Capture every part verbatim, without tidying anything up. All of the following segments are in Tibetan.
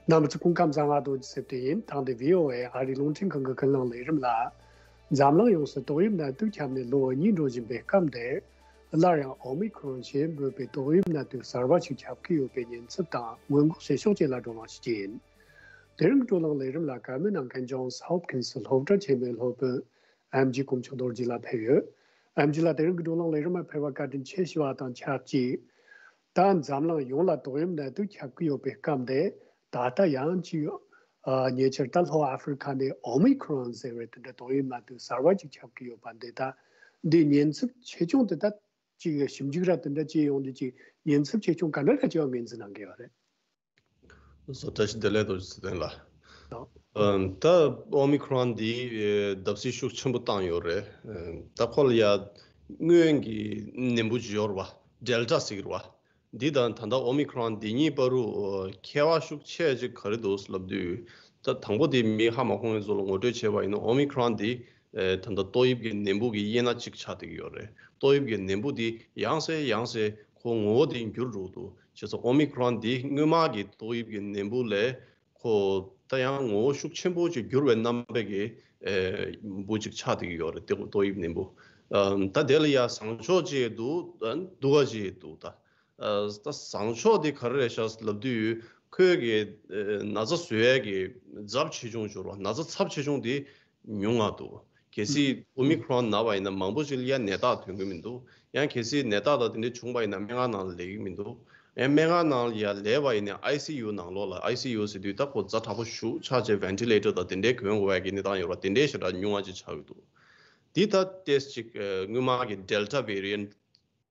རྣམ་པ་ཚོ་སྐུ་ཁམས་བཟང་། ང་རྡོ་རྗེ་སེབ་ཏེ་ཡིན། ཐེངས་འདིའི་བྷི་ཨོ་ཨེ་ཨ་རིའི་རླུང་འཕྲིན་ཁང་གི་ཀུན་གླེང་ལས་རིམ་ལ། འཛམ་གླིང་ཡོངས་སུ་ཏོག་དབྱིབས་ནད་དུག་ཁྱབ་ནས་ལོ་གཉིས་འགྲོ་བཞིན་པའི་སྐབས་འདིར། སླར་ཡང་ཨོ་མི་ཁྲོན་ཞེས་འབོད་པའི་ཏོག་དབྱིབས་ནད་དུག་གསར་བ་ཞིག་ཁྱབ་ཀྱི་ཡོད་པའི་ཉེན་ཚབས་དང་སྔོན་འགོག་བྱེད་ཕྱོགས་བཅས་ལ་བགྲོ་གླེང་ཞིག་ཡིན། དེ་རིང་གི་བགྲོ་གླེང་ལས་རིམ་ལ་བཀའ་མོལ་གནང་མཁན་ཇོན་སི་ཧོབ་ཀིན་སི་སློབ་གྲྭ་ཆེན་མོའི་སློབ་དཔོན་ཨེམ་ཆི་དཀོན་མཆོག་རྡོ་རྗེ་ལགས་ཕེབས་ཡོད། ཨེམ་ཆི་ལགས་དེ་རིང་གི་བགྲོ་གླེང་ལས་རིམ་ལ་ཕེབས་པར་བཀའ་དྲིན་ཆེ་ཞུ་བ་དང་ཆབས་ཅིག་ད་འཛམ་གླིང་ཡོངས་ལ་ཏོག་དབྱིབས་ནད་དུག་ཁྱབ་ཀྱི་ཡོད་པའི་སྐབས་འདིར། ད་ལྟ་ཡང་ཅིག་ཨ་ཉེ་ཆར་ད་ལྷོ་ཨ་ཧྥེ་རི་ཁ་ནས་ཨོ་མི་ཁྲོན་ཟེར་བའི་དེ་འདྲ་ཏོག་དབྱིབས་ནད་དུག་གསར་བ་ཅིག་ཁྱབ་ཀྱི་ཡོད་པ་འདི། ད་འདི་ཉེན་ཚབས་ཆེ་ཆུང་དེ་ད་ཅིག་ཞིབ་འཇུག་ར་དེ་འདྲ་བྱས་ཡོང་དུས། ཅིག་ཉེན་ཚབས་ཆེ་ཆུང་ག་འདྲ་ར་ཅིག་ངོས་འཛིན་གནང་གི་ཡོད་རེད། བཟོ་བཀྲ་ཤིས་བདེ་ལེགས། རྡོ་རྗེ་ཚེ་བརྟན་ལགས། ཨ་ད་ཨོ་མི་ཁྲོན་འདི་ཨེ་བརྡབ་གསིག་ཤུགས་ཆེན་པོ་བཏང་ཡོད་རེད། ཨ་ད་ཁོ་ལ་ཡ་སྔོན་གྱི་ནད་འབུ་ཅིག་ཡོད་རེད་བ། ཌེལ་ཊ་ཟེར་གྱི་རེད་བ། འདི་དང་ད་ལྟ་ཨོ་མི་ཁྲོན་འདི་གཉིས་བར་དུ་ཨ་ཁྱད་པར་ཤུགས་ཆེ་ཅིག་ག་རེ་འདུག་ལབ་དུས། ད་དང་པོ་དེ་མི་ཧ་མ་གོ་མཁན་ཚོ་ལ་ངོ་སྤྲོད་བྱས་པ་ཡིན་ན། ཨོ་མི་ཁྲོན་འདི་ཨེ་ད་ལྟ་ཏོག་དབྱིབས་ཀྱི་ནད་འབུ་གི་དབྱེ་ན་གཅིག་ཆགས་བསྡད་ཀྱི་ཡོད་རེད། ཏོག་དབྱིབས་ཀྱི་ནད་འབུ་འདི་ཡང་སེ་ཡང་སེ་ཁོ་ངོ་བོ་དེ་འགྱུར་འགྲོ་གི་འདུག་བྱས་ཙང་ཨོ་མི་ཁྲོན་འདི་སྔོན་མ་གི་ཏོག་དབྱིབས་ཀྱི་ནད་འབུ་ལས་ཁོ་ད་ཡང་ངོ་བོ་ཤུགས་ཆེན་པོ་ཅིག་འགྱུར་བའི་རྣམ་པའི་གི་ཨེ་འབུ་ཅིག་ཆགས་བསྡད་ཀྱི་ཡོད་རེད། ཏོག་ཏོག་དབྱིབས་ནད་འབུ། ཨ་ད་དེ་ལ་ཡ་བཟང་ཕྱོགས་ཅིག་འདུག་ཨ་སྡུག་པ་ཅིག་འདུག་ད་ཨ་ད་བཟང་ཕྱོགས་དེ་ག་རེ་རེད་ཤག་ལབ་དུས། ཁོའི་གི་ཨ་ན་ཚ་བཟོ་ཡས་ཀྱི་ཚབས་ཆེ་ཆུང་ཅིག་ཡོད་རེད་བ། ན་ཚ་ཚབས་ཆེ་ཆུང་དེ་ཉུང་ང་འདུག་གལ་སྲིད་ཨོ་མི་ཁྲོན་ན་བ་ཡིན་ན་མང་པོ་ཅིག་ལ་ཡ་ནད་རྟགས་ཐོན་གྱི་མི་འདུག་ཡང་གལ་སྲིད་ནད་རྟགས་དང་དེ་འདྲ་བྱུང་བ་ཡིན་ན་སྨན་ཁང་ནང་ལ་ལས་ཀྱི་མི་འདུག་ཡང་སྨན་ཁང་ནང་ལ་ཡ་ལས་པ་ཡིན་ན་ཨའི་སི་ཡུ་ནང་ལོགས་ལ། ཨའི་སི་ཡུ་ཟེར་དུས་ད་ཁོ་ཛ་དྲག་པོ་ཞེ་དྲག་ཆགས་བྱས་ཝེན་ཊི་ལེ་ཊར་དང་དེ་འདྲའི་གོན་དགོས་ཡ་གི་གནས་སྟངས་ཡོད་རེད་བ། དེ་འདྲའི་ཞེ་དྲག་ཉུང་བ་ཅིག་ཆགས་ཀྱི་འདུག་འདི་ད་ཏོག་ཙམ་ཅིག་ཨ་སྔོན་མ་གི་ཌེལ་ཊ་ཝེ་རི་ཡན་ཊི་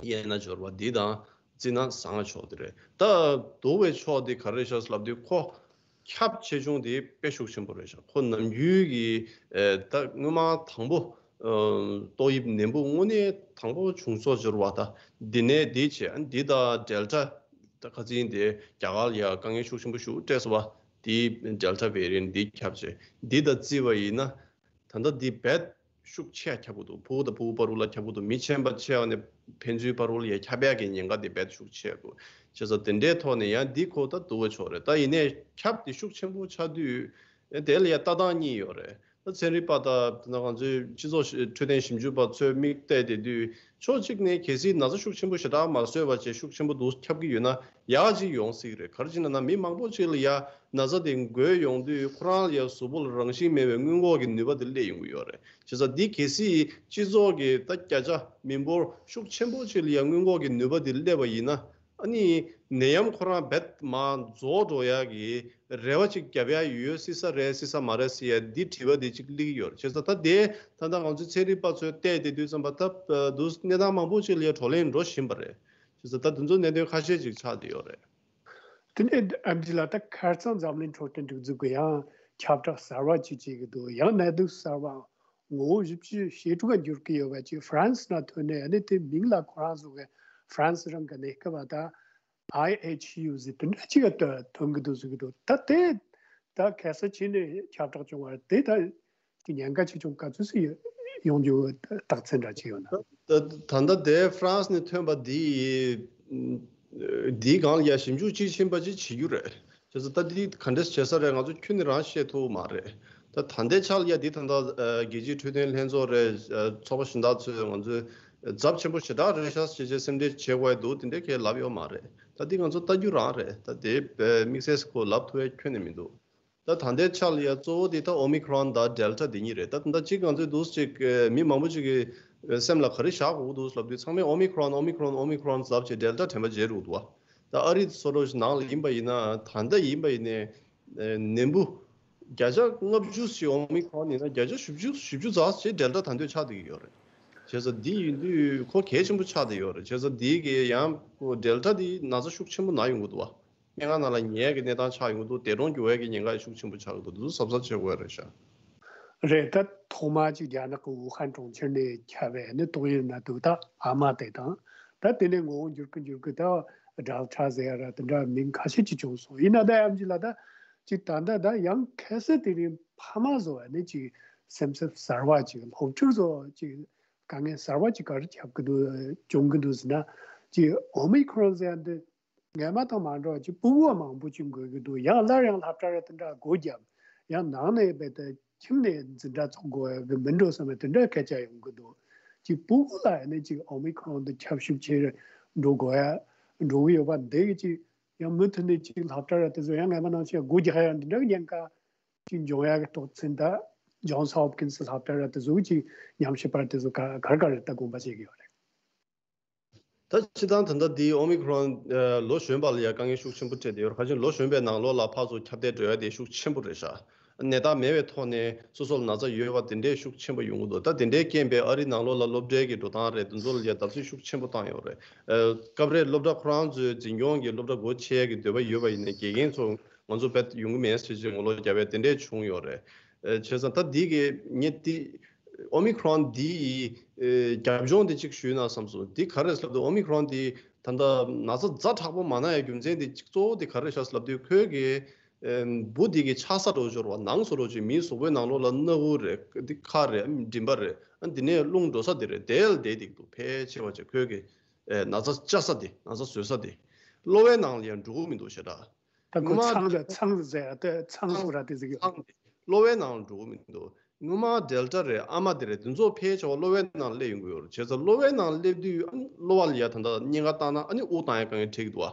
དབྱེ་ན་སྦྱོར་བ་འདི་དང་བརྩིས་ན་བཟང་ཕྱོགས་དེ་རེད། ད་སྡུག་པའི་ཕྱོགས་དེ་ག་རེ་རེད་ཤག་ལབ་དུས། ཁོ་ཁྱབ་ཆེ་ཆུང་དེ་དཔེ་ཤུགས་ཆེན་པོ་རེད་ཤག་ཁོ་ནམ་རྒྱུན་གྱི་ཨེ་ད་སྔོན་མ་དང་པོ་ཨ་ཏོག་དབྱིབས་ནད་འབུ་དངོས་གནས་དང་པོ་བྱུང་ཚོ་སྦྱོར་བ། ད་འདི་ནས་འདི་བྱས། ཨ་འདི་ད་ཌེལ་ཊ་ད་ཁ་ཚིག་དེ་རྒྱ་གར་ལ་ཡ་དཀའ་ངལ་ཤུགས་ཆེན་པོ་ཞེ་དྲག་སོང་བ། འདི་ཌེལ་ཊ་ཝེ་རི་ཡན་ཊི་འདི་ཁྱབ་བྱས། འདི་ད་བརྩིས་པ་ཡིན་ན་ད་ལྟ་འདི་རྦད་ཤུགས་ཆེ་ཁྱབ་ཀྱི་འདུག་ཕྲུ་གུ་དང་ཕྲུ་གུ་བར་དུ་ལ་ཁྱབ་ཀྱི་འདུག་མི་ཆེན་པོ་ཆེ་བ་ནས་ཕན་ཚུན་བར་དུ་ལ་ཡ་ཁྱབ་ཡག་གི་ཉེན་ཁ་དེ་རྦད་ཤུགས་ཆེ་འདུག་བྱས་ཙང་དེ་འདྲའི་ཐོག་ནས་ཡང་འདི་ཁོ་ད་སྡུག་པོ་ཕྱོགས་རེད། ད་ཡིན་ནའི་ཁྱབ་དེ་ཤུགས་ཆེན་པོ་ཆགས་དུས་དེ་ལ་ཡ་ལྟ་སྟངས་གཉིས་ཡོད་རེད། ད་ཚན་རིག་པ་དང་། ད་ང་ཚོའི་སྤྱི་ཚོགས་ཤི་འཕྲོད་བསྟེན་ཞིབ་འཇུག་པ་ཚོས་མིག་བལྟས་བསྡད་དུས། ཕྱོགས་གཅིག་ནས་གལ་སྲིད་ན་ཚ་ཤུགས་ཆེན་པོ་ཞེ་དྲག་མ་བཟོས་པ་བྱས་ཤུགས་ཆེན་པོ་འདུག་ཁྱབ་ཀྱི་ཡོད་ན་ཡག་ཅིག་ཡོང་སྲིད་ཀྱི་རེད། ག་རེ་བྱས་ན་ན་མི་མང་པོ་ཅིག་ལ་ཡ་ན་ཚ་དེ་འགོས་ཡོང་དུས་ཁོ་རང་ལ་ཡ་གཟུགས་པོ་ལ་རང་བཞིན་མེད་པའི་སྔོན་འགོག་གི་ནུས་པ་དེ་སླེབས་ཡོང་གི་ཡོད་རེད། བྱས་ཙང་འདི་གལ་སྲིད་སྤྱི་ཚོགས་ཀྱི་ད་བརྒྱ་ཆ་མི་འབོར་ཤུགས་ཆེན་པོ་ཅིག་ལ་ཡ་སྔོན་འགོག་གི་ནུས་པ་དེ་སླེབས་པ་ཡིན་ན། ཨ་ནི་ནད་ཡམས་ཁོ་རང་རྦད་མར་རྫོགས་འགྲོ་ཡག་གི་རེ་བ་ཅིག་བརྒྱབ་ཡག་ཡོད་སྲིད་ས་རེད་སྲིད་ས་མ་རེད་ཟེར་ཡ་འདི་དྲི་བ་འདི་ཅིག་སླེབས་ཀྱི་ཡོད་རེད། བྱས་ཙང་ད་དེ་ད་ལྟ་ང་ཚོའི་ཚན་རིག་པ་ཚོས་བལྟས་བསྡད་དུས་ཙམ་པ། ད་འདུག་གནས་སྟངས་མང་པོ་ཅིག་ལ་ཡ་བགྲོ་གླེང་འགྲོ་བཞིན་པ་རེད། བྱས་ཙང་ད་དེ་ཚོ་གནད་དོན་ཁ་ཤས་ཅིག་ཆགས་བསྡད་ཡོད་རེད། དེ་ནས་ཨེམ་ཆི་ལགས། ད་ཁ་སང་འཛམ་གླིང་འཕྲོད་བསྟེན་སྒྲིག་འཛུགས་ཀྱིས་ཡང་ཁྱབ་བསྒྲགས་གསར་བ་ཅིག་བྱེད་ཀྱི་འདུག་ཡང་ནད་དུག་གསར་བ་ངོ་བོ་བཞི་བཅུ་ཞེ་དྲུག་ག་འགྱུར་གྱི་ཡོད་པ་ཅིག་ཧྥ་རན་སི་ནང་ཐོན་ནས། ཨ་ནི་དེ་མིང་ལ་ཁོ་རང་ཚོ་གི་ཧྥ་རན་སི་རང་གི་གནས་སྐབས་ད་ཨའི་ཨེཆ་ཡུ་ཟེར་དེ་འདྲ་ཅིག་ག་ཐོན་གྱི་འདུག་ཟེར་གྱི་འདུག་ད་དེ་ད་ག་ས་ཅིག་ནས་ཁྱབ་བསྒྲགས་བྱུང་བ་དེ་ད་ཀྱི་ཉེན་ཁ་ཆེ་ཆུང་ག་ཚོད་ཅིག་ཡོང་རྒྱུ་རྟགས་མཚན་འདྲ་ཅིག་ཡོད་ན། ད་ད་ལྟ་དེ་ཧྥ་རན་སི་ནས་ཐོན་པ་འདི་འདིའི་སྒང་ལ་ཡ་ཞིབ་འཇུག་དཔྱིས་ཕྱིན་པ་ཅིག་བྱེད་རྒྱུ་རེད། བྱས་ཙང་ད་འདི་ག་འདྲས་བྱེད་ས་རེད། ང་ཚོ་ཁྱོན་ནས་རང་ཤེས་ཐུབ་མ་རེད། ད་ད་ལྟའི་ཆ་ལ་ཡ་འདི་ད་ལྟ་རྒྱལ་སྤྱིའི་འཕྲོད་བསྟེན་ལྷན་ཚོགས་རེད། ཚོགས་པ་གཞན་དག་ཚོས་ང་ཚོས་ཚབས་ཆེན་པོ་ཞེ་དྲག་རེད་ཤག་ཅེས་བྱས་སེམས་ཁྲལ་བྱེད་དགོས་འདུག་དེ་འདྲས་གས་ལབ་ཡོད་མ་རེད། ད་འདི་ང་ཚོ་ལྟ་རྒྱུ་རང་རེད། ད་དེ་དམིགས་བསལ་ཁོ་ལབ་ཐུབ་ཡ་ཁྱོན་ནས་མི་འདུག་ད་ད་ལྟའི་ཆ་ལ་ཡ་གཙོ་བོ་དེ་ད་ཨོ་མི་ཁྲོན་དང་ཌེལ་ཊ་དེ་གཉིས་རེད། ད་ད་ལྟ་གཅིག་ང་ཚོས་འདུག་ཅིག་མི་མང་པོ་ཅིག་གི་སེམས་ལ་ག་རེ་བཞག་དགོས་འདུག་ལབ་དུས། ཚང་མས་ཨོ་མི་ཁྲོན་ཨོ་མི་ཁྲོན་ཨོ་མི་ཁྲོན་ལབ་བྱས་ཌེལ་ཊ་དྲན་པ་བརྗེད་འགྲོ་འདུག་བ། ད་ཨ་རི་སོ་སོ་ནང་ལ་ཡིན་པ་ཡིན་ན། ད་ལྟ་ཡིན་པ་ཡིན་ནའི་ནད་འབུ་བརྒྱ་ཆ་ལྔ་བཅུ་ཞིག་ཨོ་མི་ཁྲོན་ཡིན་ན། བརྒྱ་ཆ་བཞི་བཅུ་བཞི་བཅུ་ཙམ་ཞིག་ཌེལ་ཊ་ད་དུང་ཆགས་བསྡད་ཀྱི་ཡོད་རེད། བྱས་ཙང་འདི་ཡིན་དུས་ཁོ་གལ་ཆེན་པོ་ཆགས་བསྡད་ཡོད་རེད། བྱས་ཙང་འདི་གི་ཡང་ཌེལ་ཊ་འདི་ན་ཚ་ཤུགས་ཆེན་པོ་ན་ཡོང་གི་འདུག་བ། སྨན་ཁང་ནང་ལ་ཉལ་གྱི་གནས་སྟངས་ཆགས་ཡོང་གི་འདུག་འདས་གྲོངས་འགྱུར་བའི་གི་ཉེན་ཁ་ཤུགས་ཆེན་པོ་ཆགས་ཀྱི་འདུག་འདི་ཚོ་གཟབ་གཟབ་བྱེད་དགོས་རེད་ཤག་རེད། ད་ཐོག་མར་ཅིག་རྒྱ་ནག་གི་ཝུ་ཧན་གྲོང་ཁྱེར་ནས་ཁྱབ་པའི་ནི་ཏོག་དབྱིབས་ནད་དུག་ད་ཨ་མ་དེ་དང་། ད་དེ་ནས་ངོ་བོ་འགྱུར་གི་འགྱུར་གི་ད་ཌེལ་ཊ་ཟེར་ཡ་ར་དེ་འདྲ་མིང་ཁ་ཤས་ཅིག་བྱུང་སོང་། ཡིན་ན་ད་ཨེམ་ཆི་ལགས། ད་ཅིག་ད་ལྟ་ད་ཡང་ཁ་སང་དེ་རིང་ཕ་མ་ཚོ་ནི་ཅིག་སེམས་འཚབ་གསར་བ་ཅིག་སློབ་ཕྲུག་ཚོ་ཅིག་དཀའ་ངལ་གསར་བ་ཅིག་ག་རེ་ཁྱབ་གི་འདུག་བྱུང་གི་འདུག་ཟེར་ན། ཅིག་ཨོ་མི་ཁྲོན་ཟེར་ཡ་འདི་ སྔོན་མ་དང་མ་འདྲ་བ་ཅིག་ཕྲུ་གུ་མང་པོ་ཅིག་འགོས་ཀྱི་འདུག། ཡང་སླར་ཡང་སློབ་གྲྭ་ར་དེ་འདྲ་སྒོ་བརྒྱབ། ཡང་ནང་ནས་རྦད་དེ་ཁྱིམ་ནས་འཛིན་གྲྭ་ཚོགས་དགོས་ཀྱི་མི་འགྲོ་བསམ་པའི་དེ་འདྲ་སྐད་ཆ་ཡོང་གི་འདུག། ཅིག་ཕྲུ་གུ་ལ་ཡང་ནས་ཅིག་ཨོ་མི་ཁོ་རོན་དེ་ཁྱབ་ཤུགས་ཆེ་རུ་འགྲོ་དགོས་ཡ་འགྲོ་གི་ཡོད་པ་འདི་གི་ཅིག་ཡང་མུ་མཐུད་ནས་ཅིག་སློབ་གྲྭ་ར་དེ་ཚོ་ཡང་སྔོན་མ་ནང་བཞིན་སྒོ་རྒྱག་ཡ་འདི་འདྲ་གི་ཉེན་ཁ་ཅིག་འབྱུང་ཡ་གི་རྟགས་མཚན་ད་ཇོན་སི་ཧོབ་ཀིན་སི་སློབ་གྲྭ་ར་དེ་ཚོ་གི་ཅིག་ཉམས་ཞིབ་པ་དེ་ཚོ་ག་ག་རེ་ག་རེ་ད་དགོངས་པ་བཞེས་ཀྱི་ཡོད་རེད། ད་སྤྱིར་བཏང་ད་ལྟ་འདི་ཨོ་མི་ཁོ་རོན་ལོ་གཞོན་པ་ལ་ཡང་དཀའ་ངལ་ཤུགས་ཆེན་པོ་འཕྲད་བསྡད་ཡོད་རེད། ཁ་ཅིག་ལོ་གཞོན་པའི་ནང་ལོགས་ལ་ཕར་ཚུར་ཁྱབ་གདལ་འགྲོ་ཡ་དེ་ཤུགས་ཆེན་པོ་རེད་ཤག། ནད་རྟགས་མེད་པའི་ཐོག་ནས་སོ་སོ་ལ་ན་ཚ་ཡོད་པ་དེ་འདྲའི་ཤུགས་ཆེན་པོ་ཡོང་གི་འདུག། ད་དེ་འདྲའི་རྐྱེན་པས་ཨ་རི་ནང་ལོགས་ལ་སློབ་གྲྭའི་གི་འགྲོ་སྟངས་རེད། དེ་ཚོ་ལ་ཡང་བརྡབ་གསིག་ཤུགས་ཆེན་པོ་བཏང་ཡོད་རེད། ཨ་སྐབས་རེ་སློབ་གྲྭ་ཁོ་རང་ཚོའི་འཛིན་སྐྱོང་གི་སློབ་གྲྭ་སྒོ་ཕྱེ་ཡ་གི་འདོད་པ་ཡོད་པ་ཡིན་ནའི་དགེ་རྒན་ཚོ་ང་ཚོ་བེད་ཡོང་གི་མེད་ཟེར་བྱས་ངོ་ལོག་བརྒྱབ་པ་དེ་འདྲས་བྱུང་ཡོད་རེད། ཨ་བྱས་ཙང་ད་འདི་གི་ངས་འདི་ཨོ་མི་ཁོ་རོན་འདི་ཡི་ཨེ་རྒྱབ་ལྗོངས་འདི་གཅིག་ཞུས་ན་བསམ་སོང་། འདི་ག་རེ་ལབ་དུས་ཨོ་མི་ཁོ་རོན་འདི་ད་ལྟ་ན་ཚ་ཛ་དྲག་པོ་མ་ན་ཡ་རྒྱུ་མཚན་འདི་གཅིག་གཙོ་བོ་འདི་ག་རེ་ཤག་ལབ་དུས་ཁོའི་གི་ཨེམ་འབུ་འདི་གི་ཆགས་ས་འགྲོ་སྦྱོར་བ་ནང་སོ་རོ་ཅིག་མིའི་གཟུགས་པོའི་ནང་ལོགས་ལ་སྣ་ཁུག་རེད། འདི་ཁ་རེད། མགྲིན་པ་རེད། ཨ་འདི་ནས་རླུང་འགྲོ་ས་འདི་རེད། དེ་ལ་བསྡད་འདུག་ཕལ་ཆེ་བ་ཅིག་ཁོའི་གི་ཨེ་ན་ཚ་བཅའ་ས་འདི་ན་ཚ་བཟོ་ས་འདི་གློ་བའི་ནང་ལ་ཡང་འགྲོ་གི་མི་འདུག་ཞེ་དྲག། ད་ཁོ་ངོ་མ་ཚང་ར་ཚང་ཟེར་ཡ་དེ་ཚང་སོ་ར་དེ་ཟེར་གི་ཡོད། གློ་བའི་ནང་ལ་འགྲོ་གི་མི་འདུག། སྔོན་མ་ཌེལ་ཊ་རེད། ཨ་མ་དེ་རེད། དེ་ཚོ་ཕལ་ཆེ་བ་གློ་བའི་ནང་སླེབས་ཡོང་གི་ཡོད་རེད། བྱས་ཙང་གློ་བའི་ནང་སླེབས་དུས་ཨ་ནི་གློ་བ་ལ་ཡ་ད་ལྟ་གཉན་ཁ་བཏང་ན་ཨ་ནི་དབུགས་བཏང་ཡ་དཀའ་ངལ་འཕྲད་ཀྱི་འདུག་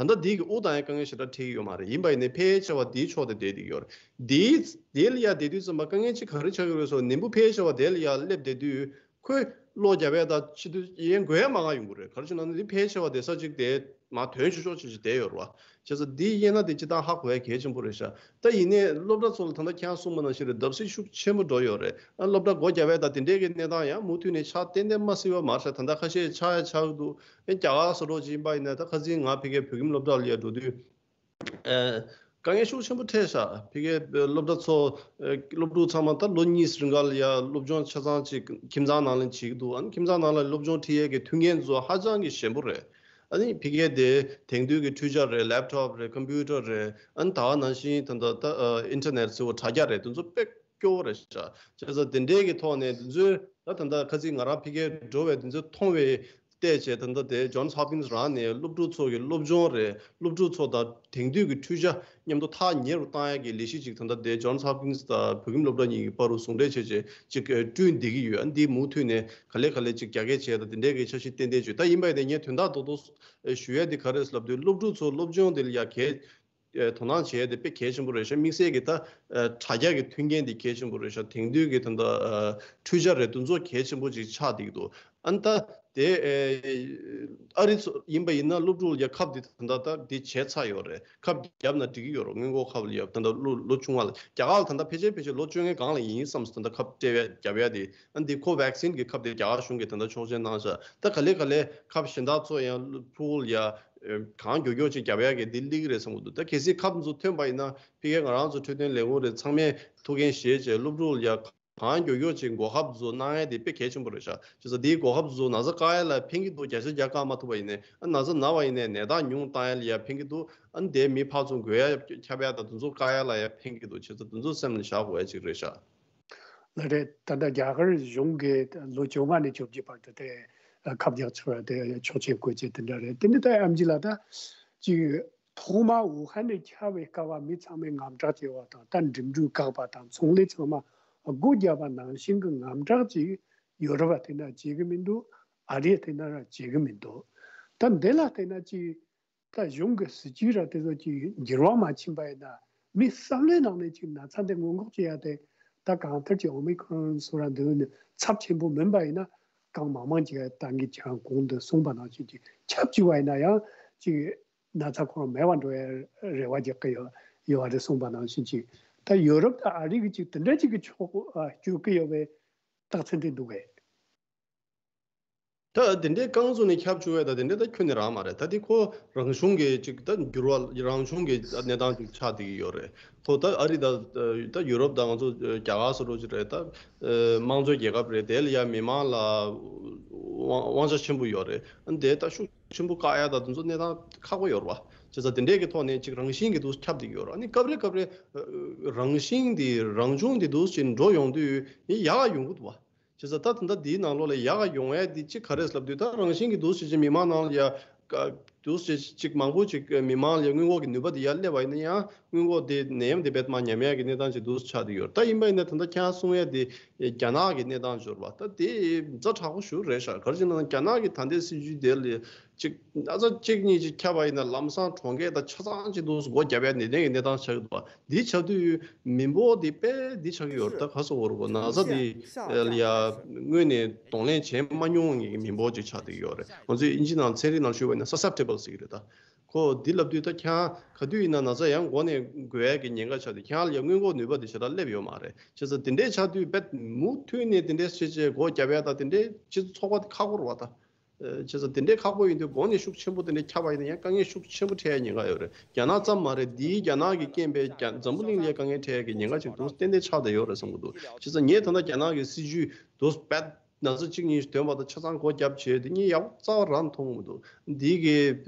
ཨ། ད་ལྟ་འདི་གི་དབུགས་བཏང་ཡ་དཀའ་ངལ་ཞེ་དྲག་འཕྲད་ཀྱི་ཡོད་མ་རེད། ཡིན་པ་ཡིན་ནའི་ཕལ་ཆེ་བ་འདིའི་ཕྱོགས་དེ་བསྡད་བསྡད་ཀྱི་ཡོད་རེད། འདིའི་དེ་ལ་ཡ་བསྡད་དུས་ཙམ་པ་དཀའ་ངལ་ཅིག་ག་རེ་ཆགས་ཀྱི་རེད་ཟེར་ན་ནད་འབུ་ཕལ་ཆེ་བ་དེ་ལ་ཡ་སླེབས་བསྡད་དུས་ཁོས་གློ་རྒྱབ་ཡ་དང་ཕྱི་དུས་ཡན་འགོས་ཡ་མང་ང་ཡོང་གི་རེད། ག་རེ་བྱས་ན་འདི་ཕལ་ཆེ་བ་བསྡད་ས་ཅིག་དེ་མ་ཐོན་ཆོག་ཆོག་ཅིག་ཅིག་བསྡད་ཡོད་རེད་བ། བྱས་ཙང་འདི་དབྱེ་ན་དེ་སྤྱིར་བཏང་ཧ་གོ་ཡ་གལ་ཆེན་པོ་རེད་ཤག། ད་ཡིན་ནའི་སློབ་གྲྭ་ཚོ་ལ་ད་ལྟ་ཁྱེད་རང་གསུངས་པ་ནང་བཞིན་རེད། བརྡབ་གསིག་ཤུགས་ཆེན་པོ་འགྲོ་ཡོད་རེད། ཨ་སློབ་གྲྭ་སྒོ་རྒྱབ་ཡ་དང་དེ་འདྲའི་གི་གནས་སྟངས་ཡང་མུ་མཐུད་ནས་ཆགས་ཏན་ཏན་མ་སྲིད་པ་མ་རེད། ད་ལྟ་ཁ་ཤས་ཆགས་ཡ་ཆགས་འདུག། ཨ་རྒྱ་གར་སོ་སོ་ཅིག་ཡིན་པ་ཡིན་ན་ད་ཁ་སང་ང་ཕ་གིའི་བོད་ཁྱིམ་སློབ་གྲྭ་ལ་ཡ་འགྲོ་དུས། ཨ་དཀའ་ངལ་ཤུགས་ཆེན་པོ་འཕྲད་ཤག། ཕ་གིའི་སློབ་གྲྭ་ཚོ་ཨ་སློབ་ཕྲུག་ཚང་མ་ད་ལོ་གཉིས་རིང་ག་ལ་ཡ་སློབ་སྦྱོང་ཆ་ཚང་ཅིག་ཁྱིམ་ཚང་ནང་ལ་བྱེད་ཀྱི་འདུག། ཨ་ནི་ཁྱིམ་ཚང་ནང་ལ་སློབ་སྦྱོང་ཁྲིད་ཡས་ཀྱི་མཐུན་རྐྱེན་ཚོ་ཧ་ཅང་གི་ཞན་པོ་རེད། ཨ་ནི་ཕ་གིའི་དེ་དེང་དུས་ཀྱི་འཕྲུལ་ཆ་རེད། ལེབ་ཊོབ་རེད། ཀམ་པུ་ཊར་རེད། ཨ་ནི་ད་ག་ནང་བཞིན་ད་ལྟ་ད་ཨ་ཨིན་ཊར་ནེཊ་ཟེར་བ་དྲ་རྒྱ་རེད། དེ་ཚོ་དཔེ་སྐྱོ་བོ་རེད་ཤག། བྱས་ཙང་དེ་འདྲའི་གི་ཐོག་ནས་དེ་ཚོའི་ད་ད་ལྟ་ཁ་སང་ང་རང་ཕ་གིར་འགྲོ་བའི་དེ་ཚོ་མཐོང་བའི་བལྟས་བྱས་ད་ལྟ་དེ་ཇོན་སི་ཧོབ་ཀིན་སི་རང་ནས་སློབ་ཕྲུག་ཚོ་གི་སློབ་སྦྱོང་རེད། སློབ་ཕྲུག་ཚོ་དང་དེང་དུས་ཀྱི་འཕྲུལ་ཆ་མཉམ་དུ་ཐག་ཉེ་རུ་བཏང་ཡ་གི་ལས་གཞི་ཅིག་ད་ལྟ་དེ་ཇོན་སི་ཧོབ་ཀིན་སི་དང་བོད་ཁྱིམ་སློབ་གྲྭ་གཉིས་ཀྱི་བར་དུ་ཟུང་འབྲེལ་བྱས་བྱས་ཅིག་བསྐྲུན་བསྡད་ཀྱི་ཡོད། ཨ་འདི་མུ་མཐུད་ནས་ག་ལེ་ག་ལེ་ཅིག་རྒྱ་སྐྱེད་བྱས་དང་དེ་འདྲའི་གི་འཆར་གཞི་ཏན་ཏན་བྱོས། ད་ཡིན་པ་ཡིན་ནའི་ངས་དོན་དག་རྡོག་རྡོག་ཞུ་ཡ་དེ་ག་རེ་ལབ་དུས་སློབ་ཕྲུག་ཚོ་སློབ་སྦྱོང་དེ་ལ་ཡ་གལ་དོ་སྣང་བྱེད་ཡ་དེ་དཔེ་གལ་ཆེན་པོ་རེད་ཤག། དམིགས་བསལ་གྱི་ད་དྲ་རྒྱ་གི་མཐུན་རྐྱེན་དེ་གལ་ཆེན་པོ་རེད་ཤག། དེང་དུས་ཀྱི་ད་ལྟ་འཕྲུལ་ཆ་རེད། དེ་ཚོ་གལ་ཆེན་པོ་ཅིག་ཆགས་བསྡད་ཀྱི་འདུག། ཨ་ནི་ད་དེ་ཨ་རི་ཚོ་ཡིན་པ་ཡིན་ན་སློབ་ཕྲུག་ལ་ཡ་ཁབ་དེ་ད་ལྟ་ད་དེ་བྱས་ཚར་ཡོད་རེད། ཁབ་བརྒྱབ་ན་འགྲིག་གི་ཡོད་རེད། སྔོན་འགོག་ཁབ་ལ་ཡ་ད་ལྟ་ལོ་ལོ་ཆུང་བ་ལ་རྒྱ་གར་ལ་ད་ལྟ་ཕལ་ཆེར་ཕལ་ཆེར་ལོ་བཅོ་ལྔའི་སྒང་ལ་ཡིན་བསམ་སོང་། ད་ལྟ་ཁབ་སྤྲད་ཡ་བརྒྱབ་ཡ་དེ། ཨ་ནི་དེ་ཁོ་ཝེག་སིན་གྱི་ཁབ་དེ་རྒྱ་གར་གཞུང་གིས་ད་ལྟ་ཆོག་མཆན་གནང་ཤག། ད་ག་ལེ་ག་ལེ་ཁབ་གཞན་དག་ཚོ་ཡང་ཕྲུ་གུ་ལ་ཡ་གང་མགྱོགས་མགྱོགས་ཅིག་རྒྱབ་ཡ་གི་དེ་སླེབས་ཀྱི་རེད་བསམ་གྱི་འདུག། ད་གལ་སྲིད་ཁབ་ཚོ་ཐོན་པ་ཡིན་ན་ཕ་གིའི་ང་རང་ཚོ་འཕྲོད་བསྟེན་ལས་ཁུངས་རེད། ཚང་མས་ཐུགས་འགན་བཞེས་བྱས་སློབ་ཕྲུག་ལ་ཡ་གང་མགྱོགས་མགྱོགས་ཅིག་འགོག་ཁབ་ཚོ་གནང་ཡ་དེ་དཔེ་གལ་ཆེན་པོ་རེད་ཤག། བྱས་ཙང་དེའི་འགོག་ཁབ་ཚོ་ན་ཚ་བཀག་ཡ་ལ་ཕན་གྱི་འདུག། བརྒྱ་ཆ་བརྒྱ་བཀག་མ་ཐུབ་པ་ཡིན་ནའི། ཨ་ན་ཚ་ན་བ་ཡིན་ནའི་ནད་རྟགས་ཉུང་བཏང་ཡ་ལ་ཡ་ཕན་གྱི་འདུག། ཨ་ནི་དེ་མི་ཕར་ཚུར་འགོས་ཡ་ཁྱབ་ཡ་དང་དེ་ཚོ་བཀག་ཡ་ལ་ཡ་ཕན་གྱི་འདུག། བྱས་ཙང་དེ་ཚོ་སེམས་ལ་བཞག་དགོས་ཡ་ཅིག་རེད་ཤག། ལགས་རེད། ད་ལྟ་རྒྱ་གར་གཞུང་གིས་ལོ་བཅོ་ལྔ་ནས་བཅོ་བརྒྱད་བར་དུ་དེ་ཁབ་རྒྱག་ཆོག་ཡ་དེ་ཆོག་མཆན་བཀོད་ཅེས་དེ་འདྲ་རེད། དེ་ནི་ད་ཨེམ་ཆི་ལགས་ད་ཅིག་ཐོག་མ་ཝུ་ཧན་ནས་ཁྱབ་པའི་སྐབས་མི་ཚང་མས་དངངས་སྐྲག་བྱས་པ་དང་། ད་འགྲིམ་འགྲུལ་བཀག་པ་དང་ཚོང་ལས་ཚང་མ་སྒོ་བརྒྱབ་པ་ནང་བཞིན་གྱི་དངངས་སྐྲག་ཅིག་ཡོ་རོབ་ལ་བལྟས་ན་བྱེད་ཀྱི་མི་འདུག། ཨ་རིར་བལྟས་ན་ར་བྱེད་ཀྱི་མི་འདུག། ད་འདི་ལ་བལྟས་ན་ཅིག་ད་གཞུང་གི་སྲིད་ཇུས་ར་དེ་ཚོ་ཅིག་འགྱུར་བ་མ་ཕྱིན་པ་ཡིན་ན། མི་བསམ་བློའི་ནང་ནས་ཅིག་ན་ཚ་འདི་སྔོན་འགོག་བྱེད་ཡ་དེ། ད་གང་ལྟར་གྱི་ཨོ་མི་ཁོ་རོན་སོགས་ར་འདི་ནི་ཚབས་ཆེན་པོ་མིན་པ་ཡིན་ན། གང་མང་མང་ཅིག་ད་གིན་ཁྱེད་རང་གོང་དུ་གསུངས་པ་ནང་བཞིན་ཅིག་ཁྱབ་བཅུག་པ་ཡིན་ན་ཡང་ཅིག་ན་ཚ་ཁོ་རང་མེད་པ་འགྲོ་ཡ་རེ་བ་རྒྱག་གི་ཡོད་ཡོད་པ་རེད་གསུངས་པ་ནང་བཞིན་ཅིག། ད་ཡོ་རོབ་དང་ཨ་རི་གི་ཅིག་དེ་འདྲ་ཅིག་གི་ཕྱོགས་ཨ་བསྐྱོད་ཀྱི་ཡོད་པའི་རྟགས་མཚན་དེ་འདུག་གས། ད་དེ་འདྲའི་རྐང་བཙུགས་ནས་ཁྱབ་བཅུག་ཡ་ད་དེ་འདྲ་ད་ཁྱོན་ནས་རག་མ་རེད། ད་དེ་ཁོ་རང་གཞུང་གི་ཅིག་ད་འགྱུར་བ་རང་བྱུང་གི་གནས་སྟངས་ཅིག་ཆགས་བསྡད་ཀྱི་ཡོད་རེད། ཁོ་ད་ཨ་རི་ད་ད་ཡུ་རོབ་ད་ང་ཚོ་རྒྱ་གར་སོགས་རོགས་ཅིག་རེད། ད་དམངས་གཙོའི་རྒྱལ་ཁབ་རེད། དེ་ལ་ཡ་མི་མང་ལ་དབང་དབང་ཆ་ཆེན་པོ་ཡོད་རེད། ཨ་ནི་དེ་ད་ཤུགས་ཆེན་པོ་བཀག་ཡ་ད་དེ་ཚོ་གནས་སྟངས་ཁག་པོ་ཡོད་རེད་བ། བྱས་ཙང་དེ་འདྲའི་གི་ཐོག་ནས་ཅིག་རང་བཞིན་གྱི་འདུག་ཁྱབ་བསྡད་ཀྱི་ཡོད་རེད། ཨ་ནི་སྐབས་རེ་སྐབས་རེ་རང་བཞིན་འདི་རང་བྱུང་འདི་འདུག་ཅིག་འགྲོ་ཡོང་དུས་ཡག་ག་ཡོང་གི་འདུག་བ། བྱས་ཙང་ད་ད་ལྟ་འདིའི་ནང་ལོགས་ལ་ཡག་ག་ཡོང་ཡ་འདི་ཅི་ག་རེ་ལབ་དུས། ད་རང་བཞིན་གྱི་འདུག་ཟེར་བྱས་མི་མང་ནང་ལ་ཡ་ཀ་ དུས་ཚོད་ཅིག་མང་པོ་ཅིག་མི་མང་ལ་སྔོན་འགོག་གི་ནུས་པ་དེ་ཡར་སླེབས་པ་ཡིན་ན་ཡང་སྔོན་འགོག་དེ་ནད་ཡམས་དེ་རྦད་མར་ཉམས་ཡག་གི་གནས་སྟངས་ཅིག་འདུག་ཆགས་བསྡད་ཡོད་རེད། ད་ཡིན་པ་ཡིན་ན་ད་ལྟ་ཁྱེད་རང་གསུང་ཡ་དེ་རྒྱ་ནག་གི་གནས་སྟངས་འབྱོར་བ་ད་དེ་ཛ་དྲག་པོ་ཞིག་རེད་ཤག་ག་རེ་བྱས་ན་རྒྱ་ནག་གི་ད་ལྟའི་སྲིད་ཇུས་དེ་ལ་ཅིག་ན་ཚ་གཅིག་གཉིས་ཅིག་ཁྱབ་པ་ཡིན་ན་ལམ་སང་གྲོང་ཁྱེར་དང་ཆ་ཚང་ཅིག་འདུག་སྒོ་བརྒྱབ་ཡ་ནན་ཏན་གྱི་གནས་སྟངས་ཆགས་ཀྱི་འདུག་བ། འདི་ཆགས་དུས་མི་འབོར་འདི་དཔེ་འདི་ཆགས་ཀྱི་ཡོད་རེད། ད་ག་སོ་བོར་གོ་ན་ཚ་འདི་ལ་ཡ་སྔོན་ནས་གདོང་ལེན་བྱས་མ་མྱོང་མཁན་གྱི་མི་འབོར་ཅིག་ཆགས་བསྡད་ཀྱི་ཡོད་རེད། ང་ཚོས་ཨིན་ཇི་ནང་ཚན་རིག་ནང་ཞུས་པ་ཡིན་ན་སས་སེབ་ཊེ་བལ་ཟེར་གྱི་རེད། ད་ཁོ་འདི་ལབ་དུས་ད་ཁྱེད་རང་ག་དུས་ཡིན་ན་ན་ཚ་ཡང་འགོ་ནས་འགོས་ཡ་གི་ཉེན་ཁ་ཆགས་དུས་ཁྱེད་རང་ལ་ཡ་སྔོན་འགོག་ནུས་པ་འདི་ཞེ་དྲག་སླེབས་ཡོད་མ་རེད། བྱས་ཙང་དེ་འདྲས་ཆགས་དུས་རྦད་མུ་མཐུད་ནས་དེ་འདྲས་བྱས་བྱས་སྒོ་བརྒྱབ་ཡ་ད་དེ་འདྲས་སྤྱི་ཚོགས་པ་དེ་ཁག་པོ་རེད་བ་ད། བྱས་ཙང་དེ་འདྲའི་ཁག་པོ་ཡིན་དུས་གོང་ནས་ཤུགས་ཆེན་པོ་དེ་འདྲ་ཁྱབ་པ་ཡིན་ན་ཡང་དཀའ་ངལ་ཤུགས་ཆེན་པོ་འཕྲད་ཡ་ཉེན་ཁ་ཡོད་རེད། རྒྱ་ནག་ཙམ་མ་རེད། འདིའི་རྒྱ་ནག་གི་རྐྱེན་པས་རྒྱ་འཛམ་བུ་གླིང་ལ་དཀའ་ངལ་འཕྲད་ཡ་གི་ཉེན་ཁ་ཅིག་འདུག་ཏན་ཏན་ཆགས་བསྡད་ཡོད་རེད་བསམ་གྱི་འདུག་བྱས་ཙང་ངས་ད་ལྟ་རྒྱ་ནག་གི་སྲིད་ཇུས་འདུག་བད་ན་ཚ་གཅིག་གཉིས་ཐོན་པ་དང་ཆ་ཚང་སྒོ་བརྒྱབ་བྱས་དེ་གཉིས་ཡག་པོ་རྩ་བ་རང་མཐོང་གི་མི་འདུག་འདི་གི་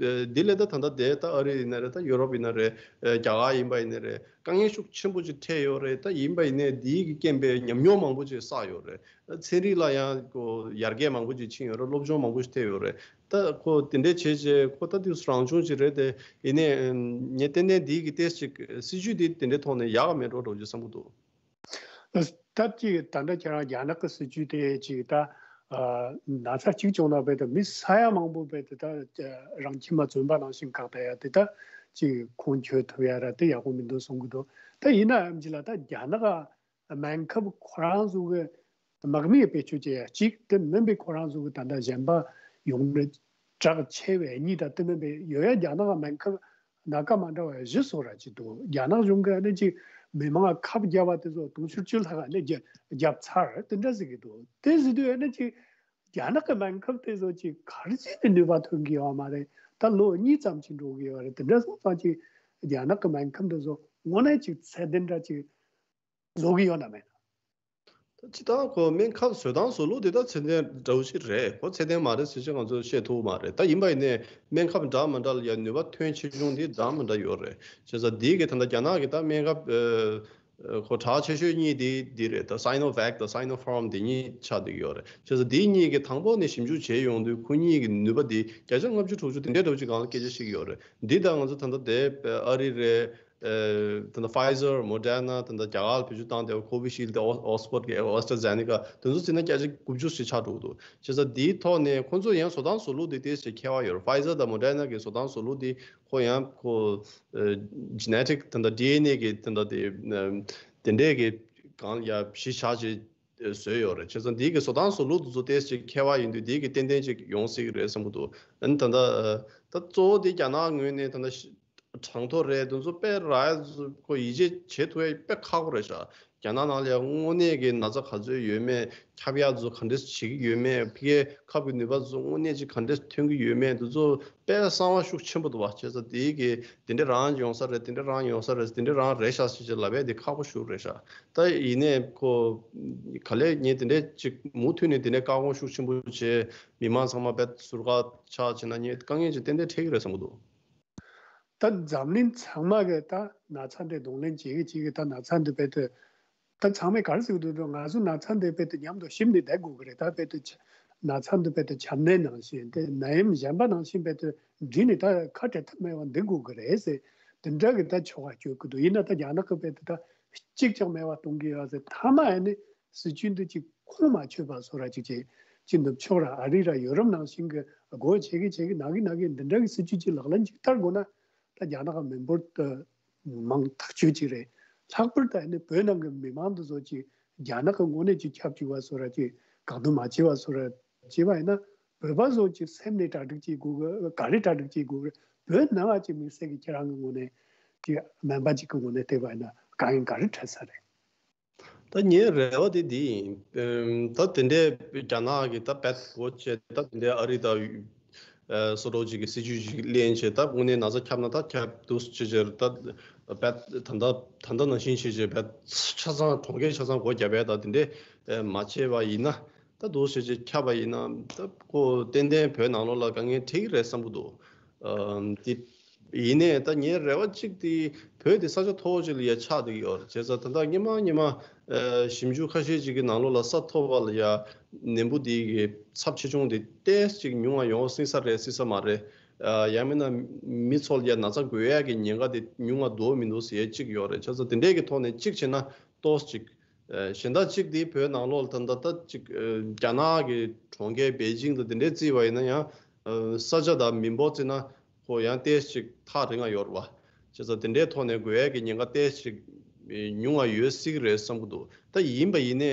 འདི་ལས་ད་ད་ལྟ་དེ་ད་ཨ་རི་ཡིན་ན་རེད། ད་ཡུ་རོབ་ཡིན་ན་རེད། རྒྱ་གར་ཡིན་པ་ཡིན་ན་རེད། དཀའ་ངལ་ཤུགས་ཆེན་པོ་ཅིག་འཕྲད་ཡོད་རེད། ད་ཡིན་པ་ཡིན་ནའི་འདི་གི་རྐྱེན་པས་ཉམས་མྱོང་མང་པོ་ཅིག་བསགས་ཡོད་རེད། ཚན་རིག་ལ་ཡང་ཁོ་ཡར་རྒྱས་མང་པོ་ཅིག་ཕྱིན་ཡོད་རེད། སློབ་སྦྱོང་མང་པོ་ཞིག་ཐེབས་ཡོད་རེད། ད་ཁོ་དེ་འདྲའི་བྱས་རྗེས་ཁོ་ད་དུས་སུ་རང་བྱུང་ཅིག་རེད་དེ། ཡིན་ནའི་ངས་ཏན་ཏན་འདི་གི་ཏེས་ཅིག་སྲིད་ཇུས་འདི་དེ་འདྲའི་ཐོག་ནས་ཡག་ག་མེད་འགྲོ་འགྲོ་རྒྱུ་བསམ་གྱི་འདུག་ད་ཅིག་ད་ལྟ་ཁྱེད་རང་རྒྱ་ནག་གི་སྲིད་ཇུས་དེ་ཅིག་ད་ན་ཚ་གཅིག་བྱུང་ན་རྦད་དེ་མི་ས་ཡ་མང་པོ་རྦད་དེ་ད་རང་ཁྱིམ་མ་བཙོན་པ་ནང་བཞིན་བཀག་བསྡད་ཡ་དེ་ད་ཅིག་ཁུངས་འཁྱོལ་ཐུབ་ཡ་ར་དེ་ཡག་པོ་མི་འདུག་གསུང་གི་འདུག་ད་ཡིན་ནའང་ཅིག་ལ་ད་རྒྱ་ནག་སྨན་ཁབ་ཁོ་རང་ཚོ་གི་དམག་མིས་བེད་སྤྱོད་བྱེད་ཡ་གཅིག་དེ་མིན་པའི་ཁོ་རང་ཚོ་གི་ད་ལྟ་གཞན་པ་ཡོང་ནི་གྲགས་ཆེ་བའི་གཉིས་དང་དེ་མིན་པའི་ཡོད་ཡ་རྒྱ་ནག་སྨན་ཁབ་སྣ་ཁ་མ་འདྲ་བ་བཞི་བཟོ་ར་ཅིག་འདུག་རྒྱ་ནག་གཞུང་གི་ཨ་ནི་ཅིག་མི་མང་ཁབ་བརྒྱབ་པ་དེ་ཚོ་དུང་ཕྱུར་བཅུ་ལྷག་ཨ་ནི་བརྒྱབ་བརྒྱབ་ཚར་དེ་འདྲ་ཟེར་གི་འདུག་དེ་ཟེར་དུས་ཨ་ནི་ཅིག་རྒྱ་ནག་གི་སྨན་ཁབ་དེ་ཚོ་ཅིག་ག་རེ་བྱས་ནས་ནུས་པ་ཐོན་གི་ཡོད་མ་རེད། ད་ལོ་གཉིས་ཙམ་ཅིག་འགྲོ་གི་ཡོད་རེད། དེ་འདྲ་སོང་ཙང་ཅིག་རྒྱ་ནག་གི་སྨན་ཁབ་འདི་ཚོ་དངོས་གནས་ཅིག་ཚད་ལྡན་འདྲ་ཅིག་བཟོ་གི་ཡོད་ན་མེད་ན། ད་སྤྱིར་བཏང་ཁོ་སྨན་ཁབ་བཟོ་སྟངས་བཟོ་ལུགས་འདི་ད་ཚད་ལྡན་འདྲ་བོ་ཞིག་རེད། ཁོ་ཚད་ལྡན་མ་རེད་ཟེར་ཅིག་ང་ཚོས་བཤད་ཐུབ་མ་རེད། ད་ཡིན་པ་ཡིན་ནའི་སྨན་ཁབ་འདྲ་མི་འདྲ་ལ་ཡ་ནུས་པ་ཐོན་ཆེ་ཆུང་འདི་འདྲ་མི་འདྲ་ཡོད་རེད། བྱས་ཙང་འདི་གི་ད་ལྟ་རྒྱ་ནག་གི་ད་སྨན་ཁབ་ཨ། ཁོ་གྲགས་ཆེ་ཤོས་གཉིས་དེ་འདི་རེད། ད་Sinovac དང་Sinopharm དེ་གཉིས་ཆགས་བསྡད་ཡོད་རེད། བྱས་ཙང་དེ་གཉིས་ཀྱི་དང་པོ་ནས་ཞིབ་འཇུག་བྱས་ཡོང་དུས་ཁོ་གཉིས་ཀྱི་ནུས་པ་དེ་བརྒྱ་ཆ་ལྔ་བཅུ་དྲུག་ཅུ་དེ་འདྲའི་འདྲ་བོ་ཅིག་སྒང་ལ་སྐད་ཆ་བཤད་ཀྱི་ཡོད་རེད། འདི་དང་ང་ཚོ་ད་ལྟ་དེ་ཨ་རི་རེད། ད་ལྟ་Pfizer Moderna ད་ལྟ་རྒྱ་གར་ལ་བེད་སྤྱོད་བཏང་བསྡད་པ་Covishield དང་Oxford གི AstraZeneca དེ་ཚོ་བརྩིས་ན་བརྒྱ་ཆ་དགུ་བཅུ་ཞིག་ཆགས་འགྲོ་གི་འདུག་བྱས་ཙང་དེའི་ཐོག་ནས་ཁོ་ཚོ་ཡང་བཟོ་སྟངས་བཟོ་ལུགས་དེ་ཏོག་ཙམ་ཁྱད་པར་ཡོད་རེད། Pfizer དང་Moderna གི་བཟོ་སྟངས་བཟོ་ལུགས་དེ་ཁོ་ཡང་ཁོ་genetic ད་ལྟ་ཌི་ཨེན་ཨེ་གི་ད་ལྟ་དེ་དེ་འདྲས་ཀྱི་གང་ཡ་གཞི་བཞག་ཅིག་བཟོས་ཡོད་རེད། བྱས་ཙང་འདི་གི་བཟོ་སྟངས་བཟོ་ལུགས་དེ་ཚོ་ཏོག་ཙམ་ཁྱད་པར་ཡིན་དུས་འདི་གི་ཏན་ཏན་ཅིག་ཡོང་སྲིད་ཀྱི་རེད་བསམ་གྱི་འདུག་ཨ་ནི་ད་ལྟ་ད་གཙོ་བོ་དེ་རྒྱ་ནག་ངོས་ནས་ད་ལྟ་གྲངས་ཐོ་རེད་དེ་ཚོ་དཔེ་རག་ཡ་ཁོ་ཡིད་ཆེས་བྱེད་ཐུབ་ཡ་དཔེ་ཁག་པོ་རེད་ཤག་རྒྱ་ནག་ནང་ལ་ཡང་དངོས་གནས་ཀྱི་ན་ཚ་ག་ཚོད་ཡོད་མེད། ཁྱབ་ཡག་ཚོ་ག་འདྲས་བྱེད་ཀྱི་ཡོད་མེད། ཕ་གིའི་ཁབ་ཀྱི་ནུས་པ་ཚོ་དངོས་གནས་ཅིག་ག་འདྲས་ཐོན་གྱི་ཡོད་མེད་དེ་ཚོ་དཔེ་གསང་བ་ཤུགས་ཆེན་པོ་འདུག་བ། བྱས་ཙང་དེའི་གི་དེ་འདྲས་རང་ཡོང་ས་རེད། དེ་འདྲས་རང་ཡོང་ས་རེད། དེ་འདྲས་རང་རེད་ཤག་ཟེར་ཅིག་ལབ་ཡ་དེ་ཁག་པོ་ཞིག་རེད་ཤག་ད་ཡིན་ནའི་ཁོ་ག་ལེར་ངས་དེ་འདྲས་ཅིག་མུ་མཐུད་ནས་དེ་འདྲས་བཀག་འགོག་ཤུགས་ཆེན་པོ་བྱས་མི་མང་ཚང་མ་དཔེ་ཟུར་བཀག་ཆགས་བྱས་ན་ངས་དཀའ་ངལ་ཅིག་ཏན་ཏན་འཕྲད་ཀྱི་རེད་བསམ་གྱི་འདུག་ད་འཛམ་གླིང་ཚང་མ་གི་ད་ན་ཚ་འདི་གདོང་ལེན་བྱེད་ཀྱི་བྱེད་ཀྱི་ད་ན་ཚ་འདི་རྦད་དེ་ད་ཚང་མས་ག་རེ་ཟེར་གྱི་འདུག་ང་ཚོ་ན་ཚ་འདི་རྦད་དེ་མཉམ་དུ་གཤིབ་ནས་བསྡད་དགོས་ཀྱི་རེད། ད་རྦད་དེ་ཆ་ན་ཚ་འདི་རྦད་དེ་ཆམ་ནད་ནང་བཞིན་དེ་ན་ཡམས་གཞན་པ་ནང་བཞིན་རྦད་དེ་འདྲེས་ནས་ད་ཁ་བྲལ་ཐབས་མེད་པ་འདི་དགོས་ཀྱི་རེད་ཟེར་འདི་འདྲ་གི་ད་ཆོ་ག་བསྐྱོད་ཀྱི་འདུག་ཡིན་ན་ད་རྒྱ་ནག་གི་རྦད་དེ་ད་གཅིག་ཀྱང་མེད་པ་གཏོང་གི་ཡོད་ཟེར་མཐའ་མ་ཨ་ནི། སྲིད་ཇུས་འདི་ཅིག་ཁུངས་མ་ཆོད་པ་བཟོ་ར་ཅིག་བྱས། ཅིག་ནུབ་ཕྱོགས་ར་ཨ་རི་ར་ཡུ་རོབ་ནང་བཞིན་གྱི་སྒོ་ཕྱེ་གི་ཕྱེ་གི་ན་གི་ན་གི་འདི་འདྲ་གི་སྲིད་ཇུས་ཅིག་ལག་ལེན་ཅིག་བསྟར་དགོས་ན། ད་རྒྱ་ནག་གི་མི་འབོར་དུ་མང་ཐག་ཆོད་ཅིག་རེད། ལྷག་པར་དུ་ཨ་ནི་བོད་ནང་གི་མི་མང་འདི་ཚོ་ཅིག་རྒྱ་ནག་གི་དངོས་གནས་ཅིག་ཁྱབ་ཅིག་བ་བཟོ་ར་ཅིག་བཀག་སྡོམ་མ་བྱས་པ་བཟོ་ར་བྱས་པ་ཡིན་ན། བོད་པ་ཚོ་ཅིག་སེམས་ནས་གྲ་སྒྲིག་བྱེད་དགོས་གི་ག་རེ་གྲ་སྒྲིག་བྱེད་དགོས་གི་བོད་ནང་ལ་ཅིག་དམིགས་བསལ་གྱི་ཁྱེད་རང་གི་ངོས་ནས་ཅིག་སྨན་པ་ཅིག་གི་ངོས་ནས་བལྟས་པ་ཡིན་ན་དཀའ་ངལ་ག་རེ་འཕྲད་ས་རེད། ད་ངའི་རེ་བ་དེ་འདི་ཡིན། ཨམ། ད་དེ་འདྲའི་རྒྱ་ནག་གི་ད་རྦད་སྒོ་ཕྱེ་ད་དེ་འདྲའི་ཨ་རི་ད་ཨ། སོ་ཏོག་ཅིག་གི་སྲིད་ཇུས་ཅིག་ལེན་བྱས་ད་དངོས་གནས་ན་ཚ་ཁྱབ་ན་ད་ཁྱབ་འདུག་ཅེས་བྱས་ད་རྦད་ད་ད་ད་ད་ནང་བཞིན་བྱས་བྱས་རྦད་ཆ་ཚང་གྲོང་ཁྱེར་ཆ་ཚང་སྒོ་བརྒྱབ་པས་ད་དེ་འདྲའི་མ་བྱས་པ་ཡིན་ན་ད་འདུག་ཅེས་བྱས་ཁྱབ་པ་ཡིན་ན་ད་ཁོ་ཏན་ཏན་བོད་ནང་ལོགས་ལ་དཀའ་ངལ་འཕྲད་ཀྱི་རེད་བསམ་གྱི་འདུག་ཨམ། དེ། ཡིན་ནའི་ད་ངའི་རེ་བ་གཅིག་དེ་བོད་དེ་ས་ཆ་མཐོ་བོ་ཅིག་ལ་ཡ་ཆགས་བསྡད་ཀྱི་ཡོད་རེད། བྱས་ཙང་ད་ལྟ་སྔོན་མ་སྔོན་མ་ཨ། ཞིབ་འཇུག་ཁ་ཤས་ཅིག་གི་ནང་ལོགས་ལ་ས་མཐོ་བ་ལ་ཡ་ནད་འབུ་དེ་གི་ཚབས་ཆེ་ཆུང་དེ་ཏོག་ཙམ་ཅིག་ཉུང་བ་ཡོང་སྲིད་ས་རེད་སྲིད་ས་མ་རེད། ཡང་མིན་ན་མི་ཚོ་ལ་ཡ་ན་ཚ་འགོས་ཡག་གི་ཉེན་ཁ་དེ་ཉུང་བ་འདུག་མི་འདུག་ཟེར་ཡ་གཅིག་ཡོད་རེད། བྱས་ཙང་དེ་འདྲས་ཀྱི་ཐོག་ནས་གཅིག་བྱས་ན་ཏོག་ཙམ་ཅིག་གཞན་དག་གཅིག་དེ་བོད་ནང་ལོགས་ལ་ད་ལྟ་ད་ཅིག་རྒྱ་ནག་གི་གྲོང་ཁྱེར་པེ་ཅིང་དང་དེ་འདྲས་བརྩིས་པ་ཡིན་ན་ཡང་ས་ཆ་དང་མི་འབོར་བརྩིས་ན་ཁོ་ཡང་ཏོག་ཙམ་ཅིག་ཐག་རིང་ང་ཡོད་རེད་བ། བྱས་ཙང་དེ་འདྲའི་ཐོག་ནས་འགོས་ཡག་གི་ཉེན་ཁ་ཏོག་ཙམ་ཉུང་བ་ཡོད་སྲིད་ཀྱི་རེད་བསམ་གྱི་འདུག་ད་ཡིན་པ་ཡིན་ནའི་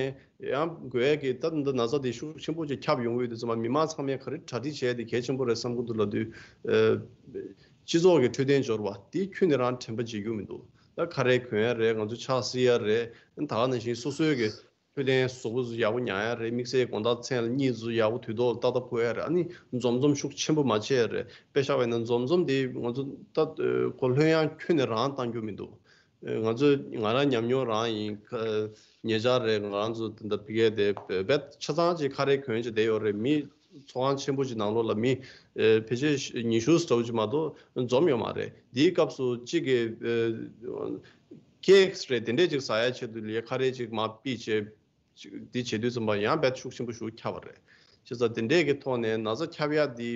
ཡང་འགོས་ཡག་གི་ད་འདི་ན་ཚ་དེ་ཤུགས་ཆེན་པོ་ཅིག་ཁྱབ་ཡོང་གི་ཡོད་དུས་ཙམ་པ་མི་མང་ཚང་མས་ག་རེ་གྲ་སྒྲིག་བྱས་ཏེ་གལ་ཆེན་པོ་རེད་བསམ་གྱི་འདུག་ལབ་དུས། སྤྱི་ཚོགས་ཀྱི་འཕྲོད་བསྟེན་འབྱོར་བ་དེ་ཁྱོན་ནས་རང་དྲན་པ་བརྗེད་རྒྱུ་མི་འདུག་ད་ཁ་རས་གོན་ཡག་རེད། ང་ཚོ་ཕྱག་བསིལ་ཡག་རེད། ད་ག་ནང་བཞིན་སོ་སོའི་གི་འཕྲོད་བསྟེན་གཟུགས་པོ་ཡག་པོ་མྱང་ཡག་རེད། དམིགས་བསལ་དགོང་དག་མཚན་ལ་གཉིད་ཚུ་ཡག་པོ་དུས་ཐོག་ལ་ཏག་ཏག་ཁུག་ཡག་རེད། ཨ་ནི་འཛོམས་འཛོམས་ཤུགས་ཆེན་པོ་མ་བྱེད་ཡག་རེད། དཔེ་བཞག་པ་ཡིན་ན་འཛོམས་འཛོམས་དེ་ང་ཚོ་ད་ཨ་གོ་ལྷོད་ཡངས་ཁྱོན་ནས་རང་བཏང་རྒྱུ་མི་འདུག་ང་ཚོ་ང་རང་ཉམས་མྱོང་རང་ཡིན། ཉེ་ཆར་རེད། ང་རང་ཚོ་ད་ཕ་གིར་དེ་བེད་ཆ་ཚང་ཅིག་ཁ་རས་གོན་བྱས་བསྡད་ཡོད་རེད། མི་ཚོགས་ཁང་ཆེན་པོ་ཅིག་ནང་ལོགས་ལ་མི་ཕལ་ཆེར་ཉི་ཤུ་ཙམ་ཅིག་མ་གཏོགས་འཛོམས་ཡོད་མ་རེད། དེའི་སྐབས་སུ་གཅིག་གིས་ཀེག་རེད་དེ་འདྲས་ཅིག་ཟ་ཡག་ཆེད་དུ་ལ་ཁ་རས་ཅིག་མར་ཕུད་བྱས། ཅིག་འདི་བྱེད་དུས་ཙམ་པ་ཡང་བེད་ཤུགས་ཆེན་པོ་ཞིག་ཁྱབ་པ་རེད། བྱས་ཙང་དེ་འདྲས་ཀྱི་ཐོག་ནས་ན་ཚ་ཁྱབ་ཡག་འདི་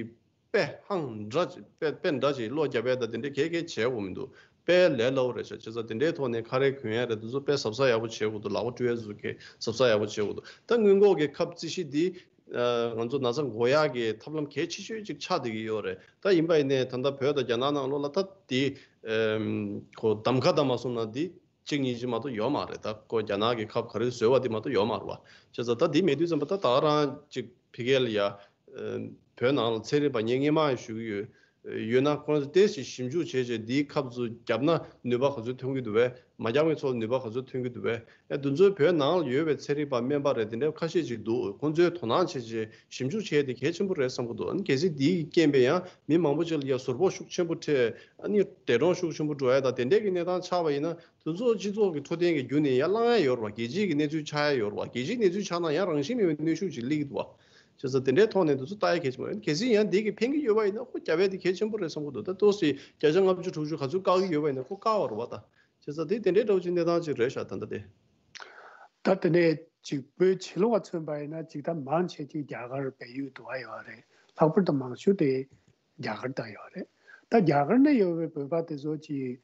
དཔེ་ཧང་འདྲ་ཅིག་དཔེ་དཔེ་འདྲ་ཅིག་བློ་རྒྱབ་ཡག་དང་དེ་འདྲས་གས་གས་བྱེད་དགོས་མི་འདུག་དཔེ་ལས་སླ་པོ་རེད་ཤག་བྱས་ཙང་དེ་འདྲའི་ཐོག་ནས་ཁ་རས་གོན་ཡག་རེད། དེ་ཚོ་དཔེ་གཟབ་གཟབ་ཡག་པོ་བྱེད་དགོས་འདུག་ལག་པ་བཀྲུ་ཡག་ཚོ་གས་གཟབ་གཟབ་ཡག་པོ་བྱེད་དགོས་འདུག་ད་སྔོན་འགོག་གི་ཁབ་རྩི་ཤིང་འདི་ང་ཚོ་ན་ཚ་འགོག་ཡག་གི་ཐབས་ལམ་གལ་ཆེ་ཤོས་ཅིག་ཆགས་བསྡད་ཀྱི་ཡོད་རེད། ད་ཡིན་པ་ཡིན་ནའི་ད་ལྟ་བོད་དང་རྒྱ་ནག་ནང་ལོགས་ལ་ད་འདི་ཁོ་གདམ་ཁ་དང་མ་སོང་ན་འདི་གཅིག་གཉིས་ཅིག་མ་གཏོགས་ཡོད་མ་རེད། ད་ཁོ་རྒྱ་ནག་གི་ཁབ་ག་རེ་བཟོས་པ་དེ་མ་གཏོགས་ཡོད་མ་རེད་བ། བྱས་ཙང་ད་དེ་མེད་དུས་ཙམ་པ་ད་ད་ག་རང་ཅིག་ཕ་གིར་ལ་ཡ་བོད་ནང་ལ་ཚན་རིག་པ་ངས་སྔོན་མ་ཞུ་གི་ཡོད། ཡོད་ན་ཁོང་ཚོ་ཏོག་ཙམ་ཞིབ་འཇུག་བྱས་བྱས་འདིའི་ཁབ་ཚོ་བརྒྱབ་ན་ནུས་པ་ག་ཚོད་ཐོན་གྱི་འདུག་བས། མ་བརྒྱབ་མཁན་ཚོ་ལ་ནུས་པ་ག་ཚོད་ཐོན་གྱི་འདུག་བས། ཨེ་འདི་ཚོའི་བོད་ནང་ལ་ཡོད་པའི་ཚན་རིག་པ་སྨན་པ་རེད་དེ་འདྲ་ཁ་ཤས་ཅིག་འདུག་ཁོང་ཚོས་དོ་སྣང་བྱས་བྱས་ཞིབ་འཇུག་བྱས་ཏེ་གལ་ཆེན་པོ་རེད་བསམ་གྱི་འདུག་ཨ་ནི་གལ་སྲིད་འདིའི་རྐྱེན་པས་ཡང་མི་མང་པོ་ཅིག་ལ་ཡ་ཟུར་ཕོག་ཤུགས་ཆེན་པོ་འཕྲད། ཨ་ནི་འདས་གྲོངས་ཤུགས་ཆེན་པོ་འགྲོ་ཡ་དང་དེ་འདྲས་ཀྱི་གནས་སྟངས་ཆགས་པ་ཡིན་ན། དེ་ཚོ་སྤྱི་ཚོགས་ཀྱི་འཕྲོད་བསྟེན་གྱི་བརྒྱུད་ནས་ཡར་བསླང་ཡ་ཡོད་རེད་བ། རྒྱལ་སྤྱིའི་གི་གནས་ཚུལ་ཆགས་ཡ་ཡོད་རེད་བ། རྒྱལ་སྤྱིའི་གནས་ཚུལ་ཆགས་ན་ཡང་རང་བཞིན་མེད་པའི་གནོན་ཤུགས་ཅིག་སླེབས་ཀྱི་འདུག་བ། བྱས་ཙང་དེ་འདྲའི་ཐོག་ནས་དེ་ཚོ་ལྟ་ཡ་གལ་ཆེན་པོ་རེད། གལ་སྲིད་ཡང་འདི་གི་ཕན་གྱི་ཡོད་པ་ཡིན་ན་ཁོ་རྒྱབ་ཡ་དེ་གལ་ཆེན་པོ་རེད་བསམ་གྱི་འདུག་ད་ཏོག་ཙམ་བརྒྱ་ཆ་ལྔ་བཅུ་དྲུག་ཅུ་ག་ཚོད་བཀག་གི་ཡོད་པ་ཡིན་ན་ཁོ་བཀག་པ་རེད་བ་ད། བྱས་ཙང་དེ་དེ་འདྲའི་འདྲ་བོ་ཅིག་གནས་སྟངས་ཅིག་རེད་ཤག་ད་ལྟ་དེ། ད་དེ་ནས་ཅིག་བོད་ཕྱི་ལོགས་ལ་མཚོན་པ་ཡིན་ན་ཅིག་ད་མང་ཆེ་ཅིག་རྒྱ་གར་བལ་ཡུལ་དུ་བ་ཡོད་རེད། ལྷག་པར་དུ་མང་ཤོས་དེ་རྒྱ་གར་ད་ཡོད་རེད། ད་རྒྱ་གར་ནས་ཡོད་པའི་བོད་པ་དེ་ཚོ་ཅིག་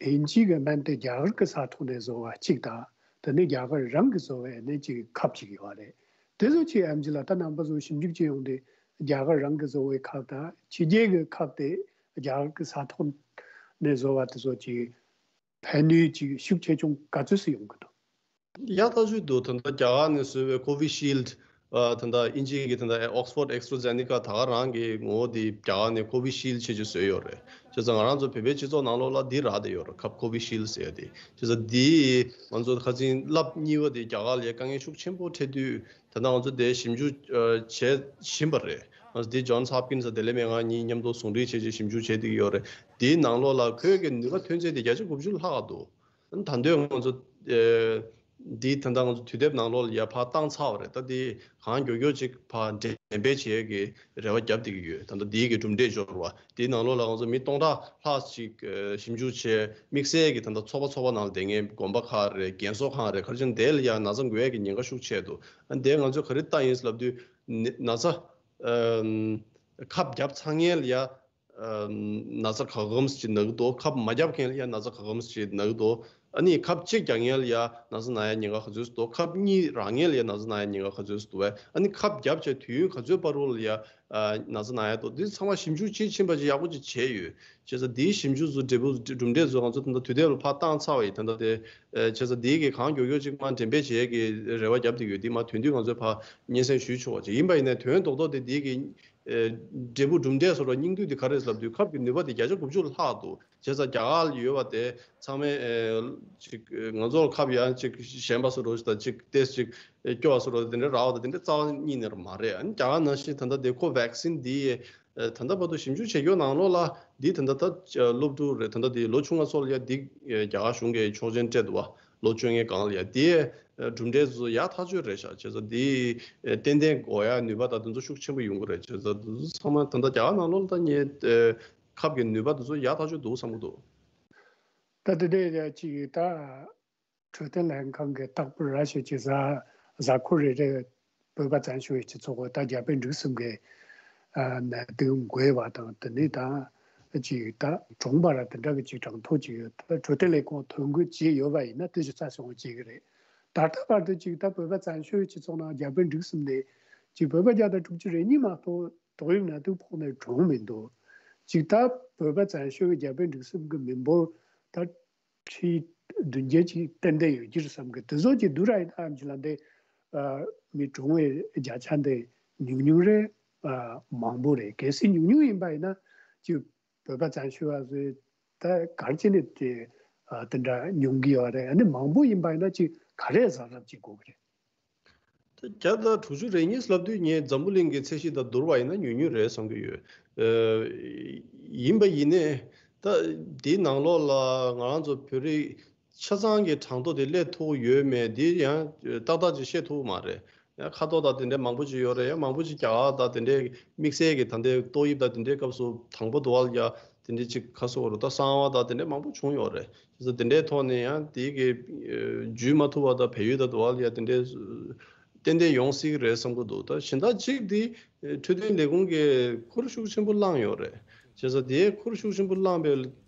དབྱིན་ཇི་གི་སྨན་དེ་རྒྱ་གར་གྱི་ས་ཐོག་ནས་བཟོ་བ་གཅིག་དང་། དེ་ནས་རྒྱ་གར་རང་གིས་བཟོ་བའི་ནས་ཅིག་ཁབ་ཅིག་ཡོད་རེད། དེ་ཚོ་ཅིག་ཨེམ་ཆི་ལགས་ད་རྣམ་པ་ཚོ་ཞིབ་འཇུག་བྱས་ཡོང་དུས་རྒྱ་གར་རང་གིས་བཟོ་བའི་ཁབ་དང་ཕྱི་རྒྱལ་གྱི་ཁབ་དེ་རྒྱ་གར་གྱི་ས་ཐོག་ནས་བཟོ་བ་དེ་ཚོ་ཅིག་ཕན་ནུས་ཅིག་ཤུགས་ཆེ་ཆུང་ག་ཚོད་ཙམ་ཡོང་གི་འདུག་ཡག་ཐག་ཆོད་འདུག་ད་ལྟ་རྒྱ་གར་ནས་བཟོས་པའི་ཀོ་བི་ཤིལ་ཌི། ད་ལྟ་དབྱིན་ཇི་གི་ད་ལྟ་ཨོག་སི་ཕོར་ཌི་ཨེག་སི་ཊ་ར་ཛེ་ནེ་ཀ་ད་ག་རང་གི་ངོ་བོ་དེ་རྒྱ་གར་ནས་ཀོ་བི་ཤིལ་ཌི་བྱས་ཅིག་བཟོས་ཡོད་རེད། བྱས་ཙང་ང་རང་ཚོ་བོད་པའི་སྤྱི་ཚོགས་ནང་ལོགས་ལ་འདི་རག་བསྡད་ཡོད་རེད། ཁབ་ཀོ་བི་ཤིལ་ཌི་ཟེར་ཡ་དེ། བྱས་ཙང་འདི་ང་ཚོ་ཁ་སང་ལབ་གཉིས་པ་དེ་རྒྱ་གར་ལ་དཀའ་ངལ་ཤུགས་ཆེན་པོ་འཕྲད་དུས། ད་ལྟ་ང་ཚོ་དེ་ཞིབ་འཇུག་བྱེད་བཞིན་པ་རེད། ང་ཚོ་དེ་ཇོན་སི་ཧོབ་ཀིན་སི་དང་བདེ་ལེགས་སྨན་ཁང་གཉིས་མཉམ་དུ་ཟུང་འབྲེལ་བྱས་ཅིག་ཞིབ་འཇུག་བྱེད་བསྡད་ཀྱི་ཡོད་རེད། དེའི་ནང་ལོགས་ལ་ཁོའི་གི་ནུས་པ་ཐོན་ཚད་དེ་བརྒྱ་ཆ་དགུ་བཅུ་ལྷག་འདུག་ད་འདོད་ང་ཚོ་ཨེ་འདི་ད་ལྟ་ང་ཚོ་དུས་དེབ་ནང་ལོགས་ལ་ཡར་ཕར་བཏང་ཚར་བ་རེད། ད་འདི་གང་མགྱོགས་མགྱོགས་ཅིག་ཕར་འགྲེམས་སྤེལ་བྱེད་ཡས་ཀྱི་རེ་བ་བརྒྱབ་བསྡད་ཀྱི་ཡོད། ད་ལྟ་འདིའི་གི་གྲུབ་འབྲས་འབྱོར་བ་འདིའི་ནང་ལོགས་ལ་ང་ཚོ་མི་སྟོང་ཕྲག་ལྷག་ཅིག་ཨེ་ཞིབ་འཇུག་བྱས། དམིགས་བསལ་གྱི་ད་ལྟ་ཚོགས་པ་ཚོགས་པ་ནང་ལ་བསྡད་མཁན་དགོན་པ་ཁག་རེད། རྒན་གསོ་ཁང་རེད། ག་རེ་བྱས་ན་དེ་ལ་ཡང་ན་ཚ་འགོས་ཡས་ཀྱི་ཉེན་ཁ་ཤུགས་ཆེ་འདུག་ཨ་འདི་ང་ཚོས་ག་རེ་ལྟ་ཡིན་ལབ་དུས་ནི་ན་ཚ་ཨམ་ཁབ་བརྒྱབ་ཚར་མཁན་ལ་ཡ། ཨ་ན་ཚ་ག་གམ་ཞིག་ན་གི་འདུག་ཁབ་མ་བརྒྱབ་མཁན་ལ་ཡང་ན་ཚ་ག་གམ་ཞིག་ན་གི་འདུག་ཨ་ནི་ཁབ་གཅིག་རྒྱག་མཁན་ལ་ཡང་ན་ཚ་ན་ཡ་ཉེན་ཁ་ག་ཚོད་འདུག་ཁབ་གཉིས་རག་མཁན་ལ་ཡང་ན་ཚ་ན་ཡ་ཉེན་ཁ་ག་ཚོད་འདུག་བས། ཨ་ནི་ཁབ་བརྒྱབ་བྱས་དུས་ཡུན་ག་ཚོད་བར་དུ་ལ་ཡ་ཨ་ན་ཚ་ན་ཡ་འདུག་འདི་ཚང་མ་ཞིབ་འཇུག་བྱེད་ཕྱིན་པ་ཅིག་ཡག་པོ་ཅིག་བྱས་ཡོད། བྱས་ཙང་འདིའི་ཞིབ་འཇུག་ཚོ་འབྲས་བུ་གྲུབ་འབྲས་ཚོ་ང་ཚོ་ད་ལྟ་དུས་དེབ་ལ་ཕར་བཏང་ཚར་བ་ཡིན། ད་ལྟ་དེ་ཨ་བྱས་ཙང་འདིའི་གི་གང་མགྱོགས་མགྱོགས་ཅིག་མར་འགྲེམས་སྤེལ་བྱེད་ཡས་ཀྱི་རེ་བ་བརྒྱབ་བསྡད་ཡོད། འདི་མར་ཐོན་དུས་ང་ཚོས་ཕར་སྙན་སེང་ཞུས་ཆོག་པ་ཅིག་ཡིན་པ་ཡིན་ནའི་དོན་རྡོག་རྡོག་དེ་འདིའི་གི་ཨེ་འབྲས་བུ་གྲུབ་འབྲས་སོགས་ལ་སྙིང་བསྡུས་དེ་ག་རེ་རེད་ལབ་དུས་ཁབ་ཀྱི་ནུས་པ་དེ་བརྒྱ་ཆ་དགུ་བཅུ་ལྷག་འདུག་བྱས་ཙང་རྒྱ་གར་ལ་ཡོད་པ་དེ་ཚང་མས་ཨེ་ཅིག་ཨེ་ང་ཚོར་ཁབ་ཡང་ཅིག་ཞན་པ་བཟོ་འདྲ་ཞིག་དང་ཅིག་ཏོག་ཙམ་ཅིག་ཨེ་སྐྱོ་བ་བཟོ་འདྲ་དེ་འདྲ་རག་པ་དང་དེ་འདྲ་རྩ་བ་ཉིད་ནས་མ་རེད། ཨ་ནི་རྒྱ་གར་ནང་བཞིན་ད་ལྟ་དེ་ཁོ་ཝེག་སིན་འདི་ཨེ་ད་ལྟ་བར་དུ་ཞིབ་འཇུག་བྱེད་རྒྱུ་ནང་ལོགས་ལ་འདི་ད་ལྟ་ད་སློབ་ཕྲུག་རེད། ད་ལྟ་དེ་ལོ་ཆུང་བ་ཚོ་ལ་ཡ་འདི་ཨེ་རྒྱ་གར་གཞུང་གིས་ཆོག་མཆན་སྤྲད་འདུག་བ། ལོ་བཅོ་ལྔའི་སྒང་ལ་ཡ་དེ་གྲུབ་འབྲས་ཚོ་ཡག་ཐག་ཆོད་རེད་ཤག་བྱས་ཙང་དེ་ཏན་ཏན་འགོག་ཡག་ནུས་པ་དང་དེ་ཚོ་ཤུགས་ཆེན་པོ་ཡོང་གི་རེད། བྱས་ཙང་དེ་ཚོ་ཚང་མ་ད་ལྟ་རྒྱ་གར་ནང་ལོགས་ལ་ད་ངས་ཁབ་ཀྱི་ནུས་པ་དེ་ཚོ་ཡག་ཐག་ཆོད་འདུག་བསམ་གྱི་འདུག་ད་དེ་འདྲ་ཅིག་ད་འཕྲོད་བསྟེན་ལྷན་ཁང་གི་རྟག་པར་ར་ཞིག་གི་གཟའ་གཟའ་འཁོར་རེ་རེ་བོད་པ་བཙན་བྱོལ་བའི་སྤྱི་ཚོགས་ད་རྒྱ་བལ་འབྲུག་གསུམ་གྱི་ ནད་དུག་འགོས་པ་དང་དེ་ནས་ད་ཅིག་ད་གྲོངས་པ་ར་དེ་འདྲ་གི་ཅིག་གྲངས་ཐོ་ཅིག་ཡོད། ད་འཕྲོད་བསྟེན་ལས་ཁུངས་ཐོ་འགོད་བྱས་ཡོད་པ་ཡིན་ན་དེ་ཞིག་རྩ་ཆེན་པོ་བྱེད་ཀྱི་རེད། ད་ལྟ་བར་དུ་ཅིག་ད་བོད་པ་བཙན་བྱོལ་སྤྱི་ཚོགས་ནང་རྒྱ་བལ་འབྲུག་གསུམ་ནས་ཅིག་བོད་པ་བརྒྱ་དང་དྲུག་ཅུ་རེ་གཉིས་མ་གཏོགས་ཏོག་དབྱིབས་ནད་དུག་ཕོག་ནས་གྲོངས་མི་འདུག་ཅིག་ད་བོད་པ་བཙན་བྱོལ་གྱི་རྒྱ་བལ་འབྲུག་གསུམ་གྱི་མི་འབོར་ད་ཁྲི་བདུན་བརྒྱད་ཅིག་ཏན་ཏན་ཡོད་ཀྱི་རེད་བསམ་གི། དེ་ཚོ་ཅིག་བསྡུར་ར་ཡིན་ན་ཨ་མཆོད་ལགས་འདི་ཨ་མི་གྲོངས་པའི་བརྒྱ་ཆ་འདི་ཉུང་ཉུང་རེད། ཨ་མང་པོ་རེད། གལ་སྲིད་ཉུང་ཉུང་ཡིན་པ་ཡིན་ན་ཅིག་བོད་པ་བཙན་བྱོལ་བ་ཚོས་ད་ག་རེ་བྱས་ནས་དེ་ཨ་དེ་འདྲ་ཉུང་གི་ཡོད་རེད། ཨ་ནི་མང་པོ་ཡིན་པ་ཡིན་ན་ཅིག་ག་རེ་བཟང་རབས་ཅིག་དགོས་ཀྱི་རེད། ད་བརྒྱ་དང་དྲུག་ཅུ་རེ་གཉིས་ལབ་དུས་ངས་འཛམ་བུ་གླིང་གི་ཚད་གཞི་དང་བསྡུར་བ་ཡིན་ན་ཉུང་ཉུང་རེད་བསམ་གྱི་ཡོད། ཨ་ཡིན་པ་ཡིན་ནའི་ད་འདིའི་ནང་ལོགས་ལ་ང་རང་ཚོ་བོད་རིགས་ཆ་ཚང་གི་གྲངས་ཐོ་དེ་སླེབས་ཐུབ་ཡོད་མེད་འདི་ཡང་ཏག་ཏག་ཅིག་བཤད་ཐུབ་མ་རེད། ཡང་ཁ་ཐོ་དང་དེ་འདྲའི་མང་པོ་ཅིག་ཡོད་རེད། ཡང་མང་པོ་ཅིག་རྒྱ་གར་དང་དེ་འདྲའི་དམིགས་བསལ་གྱི་ད་ལྟའི་ཏོག་དབྱིབས་དང་དེ་འདྲའི་སྐབས་སུ་དང་པོ་འདུག་བ་ཡ་དེ་འདྲའི་ཅིག་ཁ་སོ་རུ་ད་གསང་བ་དང་དེ་འདྲའི་མང་པོ་བྱུང་ཡོད་རེད། བྱས་ཙང་དེ་འདྲའི་ཐོག་ནས་ཡང་དེ་གི་ཨ་འཇུས་མ་ཐུབ་པ་དང་བལ་ཡུལ་དང་འདུག་བ་ཡ་དེ་འདྲའི་ཏན་ཏན་ཡོང་སྲིད་ཀྱི་རེད་བསམ་གྱི་འདུག་ད་གཞན་དག་ཅིག་དེ་འཕྲོད་བསྟེན་ལས་ཁུངས་ཀྱིས་ཁུར་ཤུགས་ཆེན་པོ་བླངས་ཡོད་རེད། བྱས་ཙང་དེའི་ཁུར་ཤུགས་ཆེན་པོ་བླངས་པའི་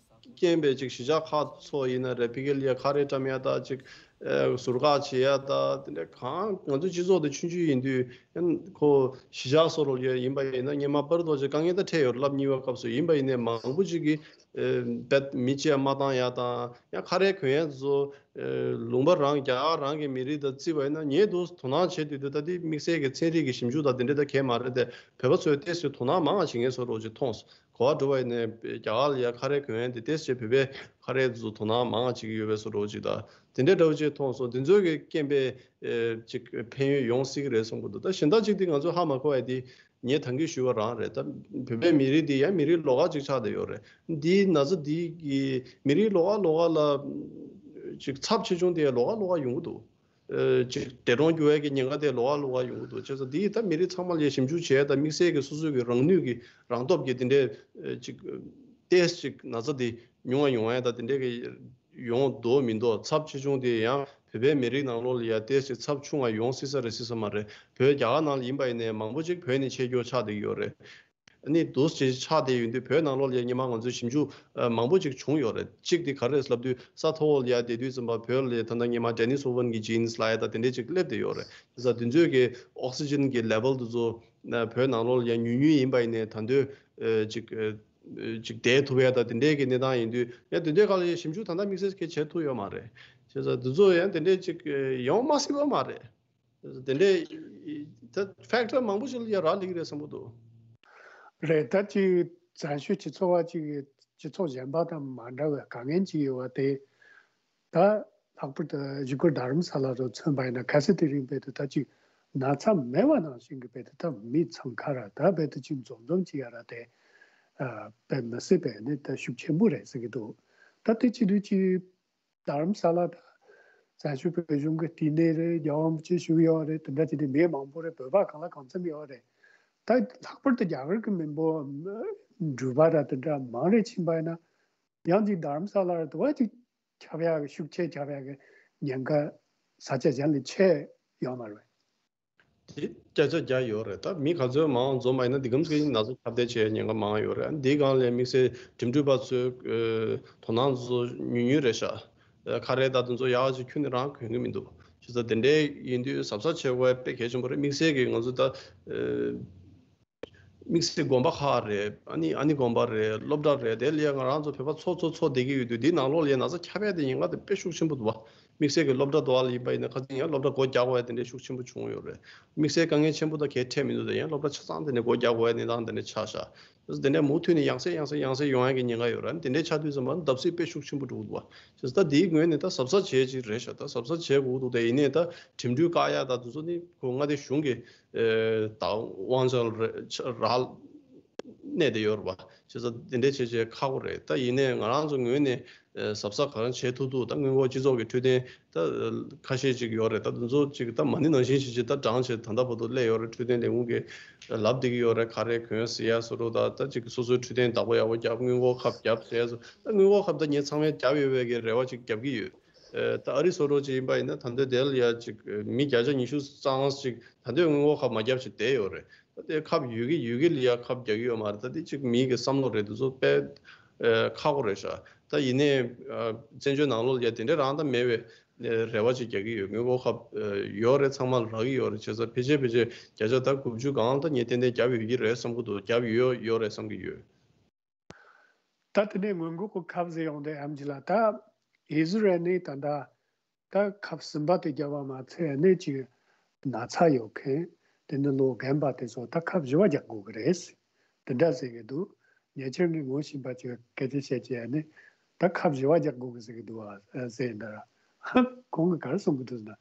རྐྱེན་པས་ཅིག་གཞིས་ཆགས་ཁག་ཚོ་ཡིན་ན་རེད། ཕ་གི་ལ་ཡ་ཁ་རས་བཀྲམ་ཡ་ད་ཅིག་ཨ་ཟུར་བཀག་བྱེད་ཡ་ད་དེ་འདྲ་གང་ང་ཚོའི་སྤྱི་ཚོགས་དེ་ཆུང་ཆུང་ཡིན་དུས་ཡང་ཁོ་གཞིས་ཆགས་སོ་རོ་ཡ་ཡིན་པ་ཡིན་ན་སྔོན་མ་པར་དོ་ཅིག་དཀའ་ངལ་ད་འཕྲད་ཡོད་རེད། ལབ་གཉིས་པ་སྐབས་སུ་ཡིན་པ་ཡིན་ནའི་མང་པོ་ཅིག་གིས་ཨ་བེད་མི་གཅིག་ཡང་མ་བཏང་ཡ་དང་ཡང་ཁ་རས་གོན་ཡ་ཚོ་ཨ་ལུང་པ་རང་རྒྱ་གར་རང་གི་མི་རིགས་དང་བརྩིས་པ་ཡིན་ན་ངས་འདུག་དོ་སྣང་བྱེད་དུས་དུས་ད་དེ་དམིགས་བསལ་གྱི་ཚན་རིག་གི་ཞིབ་འཇུག་དང་དེ་འདྲ་ད་གས་མ་རེད་དེ་བོད་པ་ཚོས་ཏོག་ཙམ་དོ་སྣང་མང་བ་བྱེད་མཁན་སོ་རོ་ཅིག་མཐོང་སོང་། གོ་བ་སྒྲུབ་པ་ཡིན་ནའི་རྒྱ་གར་ལ་ཡ་ཁ་རས་གོན་ཡ་འདི་ཏོག་ཙམ་བོད་པའི་ཁ་རས་ཚོ་དོ་སྣང་མང་བ་བྱེད་ཀྱི་ཡོད་པའི་སོ་རོ་ཅིག་དང་དེ་འདྲའི་འདྲ་བོ་ཅིག་མཐོང་སོང་། དེ་ཚོ་གི་རྐྱེན་པས་ཨེ་ཅིག་ཕན་ཡོན་ཡོང་སྲིད་ཀྱི་རེད་བསམ་གྱི་འདུག་ད་གཞན་དག་ཅིག་དེ་ང་ཚོ་ཧ་མ་གོ་བ་དེ་ངས་ད་གིན་ཞུས་པ་རང་རེད། ད་བོད་པའི་མི་རིགས་དེ་ཡང་མི་རིགས་ལོགས་ཀ་ཅིག་ཆགས་བསྡད་ཡོད་རེད། འདིའི་ན་ཚ་འདི་གི་མི་རིགས་ལོགས་ཀ་ལོགས་ཀ་ལ་ཅིག་ཚབས་ཆེ་ཆུང་དེ་ལོགས་ཀ་ལོགས་ཀ་ཡོང་གི་འདུག་ཨེ་ཅིག་འདས་གྲོངས་རྒྱུ་བའི་གི་ཉེན་ཁ་དེ་ལོགས་ཀ་ལོགས་ཀ་ཡོང་གི་འདུག་བྱས་ཙང་འདི་ད་མི་རིགས་ཚང་མ་ལ་ཞིབ་འཇུག་བྱས་དང་དམིགས་བསལ་གྱི་སོ་སོའི་གི་རང་ནུས་ཀྱི་རང་སྟོབས་ཀྱི་དེ་འདྲའི་ཨེ་ཅིག་ཏོག་ཙམ་ཅིག་ན་ཚ་དེ་ཉུང་བ་ཡོང་བ་ཡང་ད་དེ་འདྲའི་གི་ཡོང་འདུག་མི་འདུག་ཚབས་ཆེ་ཆུང་དེ་ཡང་བོད་པའི་མི་རིགས་ནང་ལོགས་ལ་ཡ་ཏོག་ཙམ་ཅིག་ཚབས་ཆུང་བ་ཡོང་སྲིད་ས་རེད་སྲིད་ས་མ་རེད། བོད་རྒྱ་གར་ནང་ལ་ཡིན་པ་ཡིན་ནའི་མང་པོ་ཅིག་བོད་ནས་ཆེད་སྐྱོད་ཆགས་བསྡད་ཀྱི་ཡོད་རེད། ཨ་ནི་འདུག་སེ་ཆགས་བསྡད་ཡོད་དུས་བོད་ནང་ལོགས་ལ་སྔོན་མ་ང་ཚོས་ཞིབ་འཇུག་ཨ་མང་པོ་ཅིག་བྱུང་ཡོད་རེད། གཅིག་དེ་ག་རེ་རེད་ལབ་དུས་ས་མཐོ་བོ་ལ་ཡ་བསྡད་དུས་ཙམ་པ་བོད་ལ་ད་ལྟ་སྔོན་མ་ཌེ་ནི་སི་ཝོ་ཝན་གྱི་ཇིན་སི་ལབ་ཡ་ད་དེ་འདྲས་ཅིག་སླེབས་བསྡད་ཡོད་རེད། བྱས་ཙང་དེ་ཚོའི་གི་ཨོག་སི་ཇིན་གྱི་ལེ་ཝལ་དེ་ཚོ་ཨ་བོད་ནང་ལོགས་ལ་ཡ་ཉུང་ཉུང་ཡིན་པ་ཡིན་ནའི་ད་དུང་ཨ་ཅིག་ཨ་ཅིག་བསྡད་ཐུབ་ཡ་ད་དེ་འདྲས་ཀྱི་གནས་སྟངས་ཡིན་དུས་ཡ་དེ་འདྲས་སྒང་ལ་ཡ་ཞིབ་འཇུག་ད་ལྟ་དམིགས་བསལ་གྱི་བྱེད་ཐུབ་ཡོད་མ་རེད། བྱས་ཙང་དེ་ཚོ་ཡང་དེ་འདྲས་ཅིག་ཡོང་མ་སྲིད་པ་མ་རེད། དེ་འདྲའི་ད་ཕེག་ཊར་མང་པོ་ཞིག་ལ་ཡ་རག་ལས་ཀྱི་རེད་བསམ་གྱི་འདུག་རེད། ད་ཅིག་བཙན་བྱོལ་སྤྱི་ཚོགས་བ་ཅིག་གི་སྤྱི་ཚོགས་གཞན་པ་དང་མ་འདྲ་བའི་དཀའ་ངལ་ཅིག་ཡོད་པ་དེ་ད་ལྷག་པར་དུ་བཞུགས་སྒར་རྡ་རམ་ས་ལ་རུ་མཚོན་པ་ཡིན་ན་གལ་སྲིད་དེ་རིང་བས་དུ་ད་ཅིག་ན་ཚ་མེད་པ་ནང་བཞིན་གྱི་བས་དུ་ད་མི་འཚང་ཁ་ར་ད་བས་དུ་ཅིག་འཛོམས་འཛོམས་ཅིག་ཡ་ར་དེ་ཨ་བས་མི་སྲིད་པས་ནི་ད་ཤུགས་ཆེན་པོ་རེད་ཟེར་གྱི་འདུག་ད་དེ་བྱེད་དུས་ཅིག་རྡ་རམ་ས་ལ་དང་བཙན་བྱོལ་བོད་གཞུང་གི་བསྟི་གནས་རེད། རྒྱལ་བ་རིན་པོ་ཆེ་བཞུགས་ཡོད་རེད། དེ་འདྲ་བྱས་ཏེ་མི་མང་པོ་རེད། བོད་པ་གང་ལ་གང་འཚམ་ཡོད་རེད། ད་ལྷག་པར་དུ་རྒྱ་གར་གྱི་མི་འབོར་འགྲུལ་པ་ར་དེ་འདྲ་མང་རེ་ཕྱིན་པ་ཡིན་ན་ཡང་ཅིག་རྡ་རམ་ས་ལ་ར་དུ་བ་ཅིག་ཁྱབ་ཡག་གི་ཤུགས་ཆེ་ཁྱབ་ཡག་གི་ཉེན་ཁ་ས་ཆ་གཞན་ལས་ཆེ་ཡོད་མ་རེད། དེ་བརྒྱ་ཆ་བརྒྱ་ཡོད་རེད། ད་མི་ག་ཚོད་མང་འཛོམས་པ་ཡིན་ན་འདི་གམ་གྱི་ན་ཚ་ཁྱབ་གདལ་བྱེད་ཉེན་ཁ་མང་ཡོད་རེད། འདིའི་སྒང་ལ་དམིགས་བསལ་འགྲིམ་འགྲུལ་པ་ཚོས་ཨ་དོ་སྣང་ཚོ་ཉུང་ཉུང་རེད་ཤག་ཨ་ཁ་རས་དང་དེ་ཚོ་ཡག་ཅིག་ཁྱོན་ནས་རང་གོན་གྱི་མི་འདུག་བྱས་ཙང་དེ་འདྲའི་ཡིན་དུས་གཟབ་གཟབ་བྱེད་དགོས་དཔེ་གལ་ཆེན་པོ་རེད། དམིགས་བསལ་གྱི་ང་ཚོ་ད་ཨ་དམིགས་བསལ་དགོན་པ་ཁག་རེད། ཨ་ནི་ཨ་ནི་དགོན་པ་རེད། སློབ་གྲྭ་རེད། དེ་ལ་ཡ་ང་རང་ཚོ་བོད་པ་ཚོ་ཚོ་ཚོ་བསྡད་ཀྱི་ཡོད་དུས་འདིའི་ནང་ལོགས་ལ་ཡ་ན་ཚ་ཁྱབ་ཡ་དེ་ཉེན་ཁ་དེ་དཔེ་ཤུགས་ཆེན་པོ་འདུག་བ། དམིགས་བསལ་གྱི་སློབ་གྲྭ་དུ་བ་ལ་ཡིན་པ་ཡིན་ན་ཁ་སང་ཡང་སློབ་གྲྭ་སྒོ་རྒྱག་དགོས་ཡ་དེ་འདྲའི་ཤུགས་ཆེན་པོ་བྱུང་ཡོད་རེད། དམིགས་བསལ་དཀའ་ངལ་ཆེན་པོ་དང་གལ་འཕྲད་མི་འདུག་ད་ཡང་སློབ་གྲྭ་ཆ་ཚང་དེ་འདྲ་སྒོ་རྒྱག་དགོས་ཡ་གནས་སྟངས་དེ་འདྲ་ཆགས་ཤག་དེ་འདྲ་མུ་མཐུད་ནས་ཡང་སེ་ཡང་སེ་ཡང་སེ་ཡོང་ཡ་གི་ཉེན་ཁ་ཡོད་རེད། དེ་འདྲ་ཆགས་དུས་ཙམ་པ་བརྡབ་གསིག་དཔེ་ཤུགས་ཆེན་པོ་འགྲོ་གི་འདུག་བ། བྱས་ཙང་ད་དེའི་ངོས་ནས་ད་གཟབ་གཟབ་བྱེད་ཀྱི་རེད་ཤག་ད་གཟབ་གཟབ་བྱེད་དགོས་འདུག་དེ་ཡིན་ནའི་ད་འགྲིམ་འགྲུལ་བཀག་ཡ་ད་དེ་ཚོ་ནི་ཁོ་མངའ་སྡེ་གཞུང་གི་ད་དབང་ཆ་རེད་རག་གནས་བསྡད་ཡོད་རེད་བ། བྱས་ཙང་དེ་འདྲའི་བྱས་བྱས་ཁག་པོ་རེད། ད་ཡིན་ནའི་ང་རང་ཚོ་ངོས་ནས་ཨ་གཟབ་གཟབ་ག་རེ་བྱེད་ཐུབ་ཐུབ། ད་སྔོན་འགོག་སྤྱི་ཚོགས་ཀྱི་འཕྲོད་བསྟེན་ད་ཁ་ཤས་ཅིག་ཡོད་རེད། ད་དེ་ཚོ་ཅིག་ད་མ་ཎི་ནང་བཞིན་ཞིག་ཅིག་ད་བགྲངས་བྱས་ད་ལྟ་བར་དུ་སླེབས་ཡོད་རེད། འཕྲོད་བསྟེན་ལས་ཁུངས་ཀྱིས་ལབ་བསྡད་ཀྱི་ཡོད་རེད། ག་རེ་གོན་ཟེར་ཡ་བཟོ་འདྲ་ད་ད་ཅིག་སོ་སོའི་འཕྲོད་བསྟེན་བདག་པོ་ཡག་པོ་རྒྱབ། སྔོན་འགོག་ཁབ་རྒྱབ་ཟེར་ཡ་བཟོ། ད་སྔོན་འགོག་ཁབ་ད་ངས་ཚང་མས་རྒྱབ་ཡོད་པའི་གི་རེ་བ་ཅིག་རྒྱབ་ཀྱི་ཡོད། ཨ་ད་ཨ་རི་བཟོ་འདྲ་ཅིག་ཡིན་པ་ཡིན་ན་ད་ལྟ་དེ་ལ་ཡ་ཅིག་མི་བརྒྱ་ཆ་ཉི་ཤུ་རྩ་ལྔ་ཅིག་ད་ལྟའི་སྔོན་འགོག་ཁབ་མ་བརྒྱབ་ཅིག་བསྡད་ཡོད་རེད། ད་དེ་ཁབ་ཡོད་ཀྱི་ཡོད་ཀྱི་ལ་ཡ་ཁབ་རྒྱག་གི་ཡོད་མ་རེད། ད་དེ་གཅིག་མིའི་གི་བསམ་བློ་རེད། དེ་ཚོ་དཔེ་ཨ་ཁག་པོ་རེད་ཤག་ད་ཡིན་ནའི་ཨ་བཙན་བྱོལ་ནང་ལོགས་ལ་ཡ་དེ་འདྲའི་རང་ད་མེད་པའི་ཨ་རེ་བ་ཅིག་རྒྱག་གི་ཡོད། དངུལ་འབོར་ཁབ་ཨ་ཡོད་རེད། ཚང་མ་རག་གི་ཡོད་རེད། བྱས་ཙང་ཕལ་ཆེར་ཕལ་ཆེར་བརྒྱ་ཆ་ད་དགུ་བཅུ་སྒང་ད་ངས་ཏན་ཏན་བརྒྱབ་ཡོད་ཀྱི་རེད་བསམ་གྱི་འདུག་བརྒྱབ་ཡོད་ཡོད་རེད་བསམ་གྱི་ཡོད། ད་དེ་ནས་སྔོན་འགོག་གི་ཁབ་ཟེར་ཡོང་དུས་ཨེམ་ཆི་ལགས། ད་ཨི་ཟི་རལ་ནས་ད་ལྟ་ད་ཁབ་གསུམ་པ་དེ་བརྒྱབ་པ་མ་ཚད་ནས་ཅིག་ན་ཚ་ཡོད་མཁན། དེ་ནས་ལོ་རྒན་པ་དེ་ཚོ་ད་ཁབ་བཞི་པ་རྒྱག་དགོས་ཀྱི་རེད། དེ་འདྲ་ཟེར་གྱི་འདུག་ཉེ་ཆར་ངས་ངོ་ཤེས་པ་ཅིག་སྐད་ཆ་བཤད་ཀྱི་ཡ་ནི་ད་ཁབ་བཞི་པ་རྒྱག་དགོས་ཀྱི་ཟེར་གྱི་འདུག་ཨ་ཟེར་འདྲ། ཁོང་གིས་ག་རེ་གསུང་གི་འདུག་ཟེར་ན།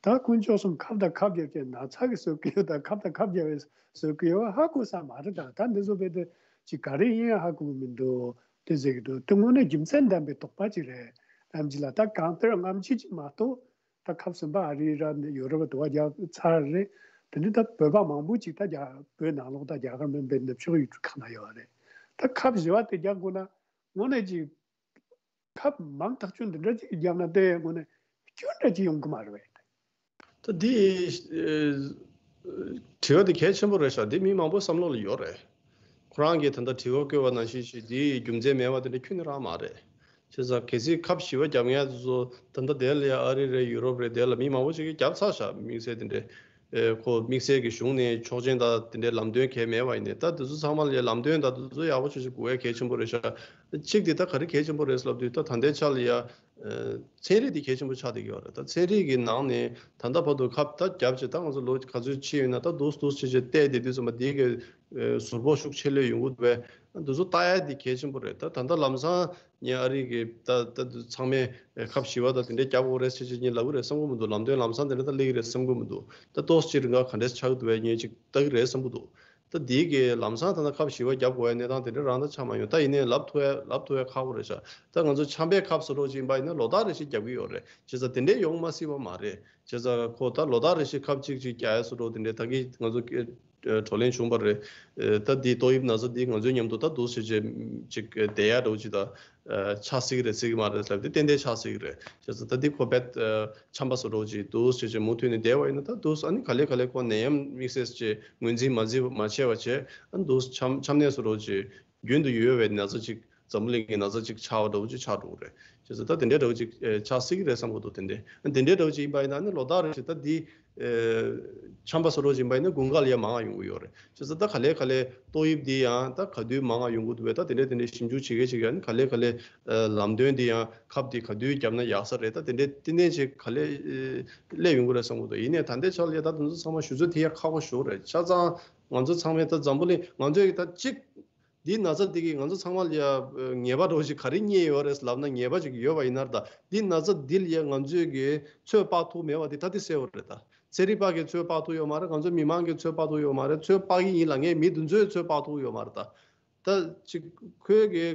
ད་དཀོན་མཆོག་གསུམ་ཁབ་དང་ཁབ་བརྒྱབ་ཀྱི་ན་ཚ་གི་བཟོ་གི་ཡོད། ད་ཁབ་དང་ཁབ་བརྒྱབ་པའི་བཟོ་གི་ཡོད་ཧ་གོ་ས་མ་རེད། ད་ད་འདི་ཚོ་བས་ཏེ་ཅིག་ག་རེ་ཡིན་ཡང་ཧ་གོ་གི་མི་འདུག་དེ་ཟེར་གི་འདུག་དེ་དངོས་གནས་རྒྱུ་མཚན་ལྡན་པའི་དོགས་པ་ཅིག་རེད། ཨེམ་ཆི་ལགས། ད་གང་ལྟར་སྔ་ཕྱི་ཅིག་མ་གཏོགས་ད་ཁབ་གསུམ་པ་ཨ་རི་ར་ཡོ་རོབ་དུ་བ་རྒྱག་ཚར་རེད། དེ་ནི་ད་བོད་པ་མང་པོ་ཅིག་ད་རྒྱ་བོད་ནང་ལོགས་ད་རྒྱ་གར་མིན་པའི་ནུབ་ཕྱོགས་ཡུལ་གྲུ་ཁག་ན་ཡོད་རེད། ད་ཁབ་བཞི་པ་དེ་རྒྱག་དགོས་ན་དངོས་གནས་ཅིག་ཁབ་མང་ཐག་ཆོད་འདི་འདྲ་ཅིག་བརྒྱབ་ན་དེ་དངོས་གནས་སྐྱོན་འདྲ་ཅིག་ཡོང་གི་མ་རེད་པས། ད་འདི་ཨེ་དྲི་བ་འདི་གལ་ཆེན་པོ་རེད་ཤག་འདི་མི་མང་པོའི་བསམ་བློ་ལ་ཡོད་རེད། ཁོ་རང་གིས་ད་ལྟ་དྲི་བ་བཀོད་པ་ནང་བཞིན་ཞིག་འདིའི་རྒྱུ་མཚན་མེད་པ་དེ་འདྲ་ཁྱོན་ནས་རང་མ་རེད། བྱས་ཙང་གལ་སྲིད་ཁབ་བཞི་པ་རྒྱབ་མཁན་དེ་ཚོ་ད་ལྟ་དེ་ལ་ཡ་ཨ་རི་རེད། ཡུ་རོབ་རེད། དེ་ལ་མི་མང་པོ་ཞིག་གིས་རྒྱབ་ཚར་ཤག་དམིགས་བསལ་དེ་འདྲས། ཨེ་ཁོ་དམིགས་བསལ་གྱི་གཞུང་ནས་ཆོག་མཆན་དང་དེ་འདྲའི་ལམ་སྟོན་གང་ཡང་མེད་པ་ཡིན་ནའི། ད་དེ་ཚོ་ཚང་མ་ལ་ཡ་ལམ་སྟོན་དང་དེ་ཚོ་ཡག་པོ་ཞེ་ཞིག་དགོས་ཡ་གལ་ཆེན་པོ་རེད་ཤག་གཅིག་དེ་ད་ག་རེ་གལ་ཆེན་པོ་རེད་ལབ་དུས། ད་ད་ལྟའི་ཆ་ལ་ཡ་ཨེ་ཚན་རིག་དེ་གལ་ཆེན་པོ་ཆགས་བསྡད་ཀྱི་ཡོད་རེད། ད་ཚན་རིག་གི་ནང་ནས་ད་ལྟ་བར་དུ་ཁབ་ད་བརྒྱབ་བྱས་ད་ང་ཚོ་ལོ་ག་ཚོད་ཕྱིན་ཡོད་ན། ད་འདུག་འདུག་བྱས་བྱས་བལྟས་བསྡད་དུས་ཙམ་པ་དེ་གི་ཨེ་ཟུར་ཕོག་ཤུགས་ཆེ་ལོས་ཡོང་གི་འདུག་པས། འདི་ཚོ་ལྟ་ཡ་དེ་གལ་ཆེན་པོ་རེད། ད་ད་ལྟ་ལམ་སང་ངས་ཨ་རི་གི་ད་ད་ཚང་མས་ཁབ་བཞི་པ་ད་དེ་འདྲའི་རྒྱག་དགོས་རེད་ཟེར་ཅིག་ངས་ལབ་གི་རེད་བསམ་གི་མི་འདུག་ལམ་སྟོན་ལམ་སང་དེ་འདྲ་ད་སླེབས་ཀྱི་རེད་བསམ་གི་མི་འདུག་ད་ཏོག་ཙམ་རིང་ག་ག་འདྲས་ཆགས་ཀྱི་འདུག་པས། ངས་ཅིག་ལྟ་གི་རེད་བསམ་གི་འདུག་ད་འདི་གི་ལམ་སང་ད་ལྟ་ཁབ་བཞི་པ་རྒྱབ་དགོས་ཡ་གནས་སྟངས་དེ་འདྲ་རང་ད་ཆགས་མ་ཡོང་། ད་ཡིན་ནའི་ལབ་ཐུབ་ཡ་ལབ་ཐུབ་ཡ་ཁག་པོ་རེད་ཤག་ད་ང་ཚོ་ཆམ་པའི་ཁབ་བཟོ་འདྲ་ཅིག་ཡིན་པ་ཡིན་ན་ལོ་ལྟར་རེ་བཞིན་རྒྱབ་ཀྱི་ཡོད་རེད། བྱས་ཙང་དེ་འདྲས་ཡོང་མ་སྲིད་པ་མ་རེད། བྱས་ཙང་ཁོ་ད་ལོ་ལྟར་རེ་བཞིན་ཁབ་གཅིག་གཅིག་རྒྱག་ཡ་བཟོ་འདྲ་དེ་འདྲས་ད་གིན་ང་ཚོ་ཨེ་བགྲོ་གླེང་བྱུང་བ་རེད། ཨེ་ད་འདི་ཏོག་དབྱིབས་ན་ཚ་འདི་ང་ཚོའི་མཉམ་དུ་ད་འདུག་སེ་བྱས་ཅིག་བསྡད་ཡ་འདྲ་བོ་ཅིག་ད་ཨེ་ཆགས་སྲིད་ཀྱི་རེད་སྲིད་ཀྱི་མ་རེད་ལབ་དེ་ཏན་ཏན་ཆགས་སྲིད་ཀྱི་རེད། བྱས་ཙང་ད་འདི་ཁོ་རྦད་ཨེ་ཆམ་པ་བཟོ་འདྲ་བོ་ཅིག་འདུག་སེ་བྱས་མུ་མཐུད་ནས་བསྡད་པ་ཡིན་ན། ད་འདུག་ཨ་ནི་ག་ལེ་ག་ལེ་ཁོ་ནད་ཡམས་དམིགས་བསལ་ཅིག་ངོས་འཛིན་མ་བྱས་མ་བྱས་པ་བྱས། ཨ་འདུག་ཆམ་ཆམ་ནད་བཟོ་འདྲ་བོ་ཅིག་རྒྱུན་དུ་ཡོད་པའི་ན་ཚ་ཅིག་འཛམ་བུ་གླིང་གི་ན་ཚ་ཅིག་ཆགས་པ་འདྲ་བོ་ཅིག་ཆགས་འགྲོ་གི་རེད། བྱས་ཙང་ད་དེ་འདྲའི་འདྲ་བོ་ཅིག་ཨེ་ཆགས་སྲིད་ཀྱི་རེད་བསམ་གྱི་འདུག་དེ་འདྲའི་དེ་འདྲའི་འདྲ་བོ་ཅིག་ཡིན་པ་ཡིན་ན་ནི་ལོ་ལྟར་རེ་བཞིན་ད་འདི་ཨེ་ཆམ་པ་བཟོ་འདྲ་བོ་ཅིག་ཡིན་པ་ཡིན་ན་དགུན་ཁ་ལ་ཡང་མང་བ་ཡོང་གི་ཡོད་རེད། བྱས་ཙང་ད་ག་ལེ་ག་ལེ་ཏོག་དབྱིབས་འདི་ཡང་ད་ག་དུས་མང་བ་ཡོང་གི་འདུག་པས། ད་དེ་འདྲའི་དེ་འདྲའི་ཞིབ་འཇུག་བྱེད་མཁན་བྱེད་མཁན་ཡང་ནི་ག་ལེ་ག་ལེ་ཨེ་ལམ་སྟོན་འདི་ཡང་ཁབ་འདི་ག་དུས་བརྒྱབ་ན་ཡག་ས་རེད། ད་དེ་འདྲའི་ཏན་ཏན་ཅིག་ག་ལེ་ཨེ་སླེབས་ཡོང་གི་རེད་བསམ་གྱི་འདུག་ཡིན་ནའི་ད་ལྟའི་ཆར་ལ་ཡ་ད་དེ་ཚོ་ཚང་མ་ཞུ་ཚོད་དེ་ཡ་ཁག་པོ་ཞེ་པོ་རེད། ཆ་ཚང་ང་ཚོ་ཚང་མས་ད་འཛམ་བུ་གླིང་ང་ཚོས་ད་གཅིག་འདི་ན་ཚ་འདི་གིས་ང་ཚོ་ཚང་མ་ལ་ཡ་ངེས་པ་འདྲ་བོ་ཞིག་ག་རེ་རྙེད་ཡོད་རེད་ལབ་ན། ངེས་པ་ཅིག་ཡོད་པ་ཡིན་ན་ད་འདི་ན་ཚ་འདི་ལ་ཡ་ང་ཚོས་ཀྱི་ཚོད་དཔག་ཐུབ་མེད་པ་འདི་ད་འདི་གསལ་པོ་རེད། ད་ཚན་རིག་པ་གིས་ཚོད་དཔག་ཐུབ་ཡོད་མ་རེད། ང་ཚོ་མི་མང་གིས་ཚོད་དཔག་ཐུབ་ཡོད་མ་རེད། ཚོད་དཔག་གི་ཡིན་ལབ་མཁན་མི་འདི་ཚོས་ཚོད་དཔག་ཐུབ་ཡོད་མ་རེད། ད་ད་ཅིག་ཁོས་གི་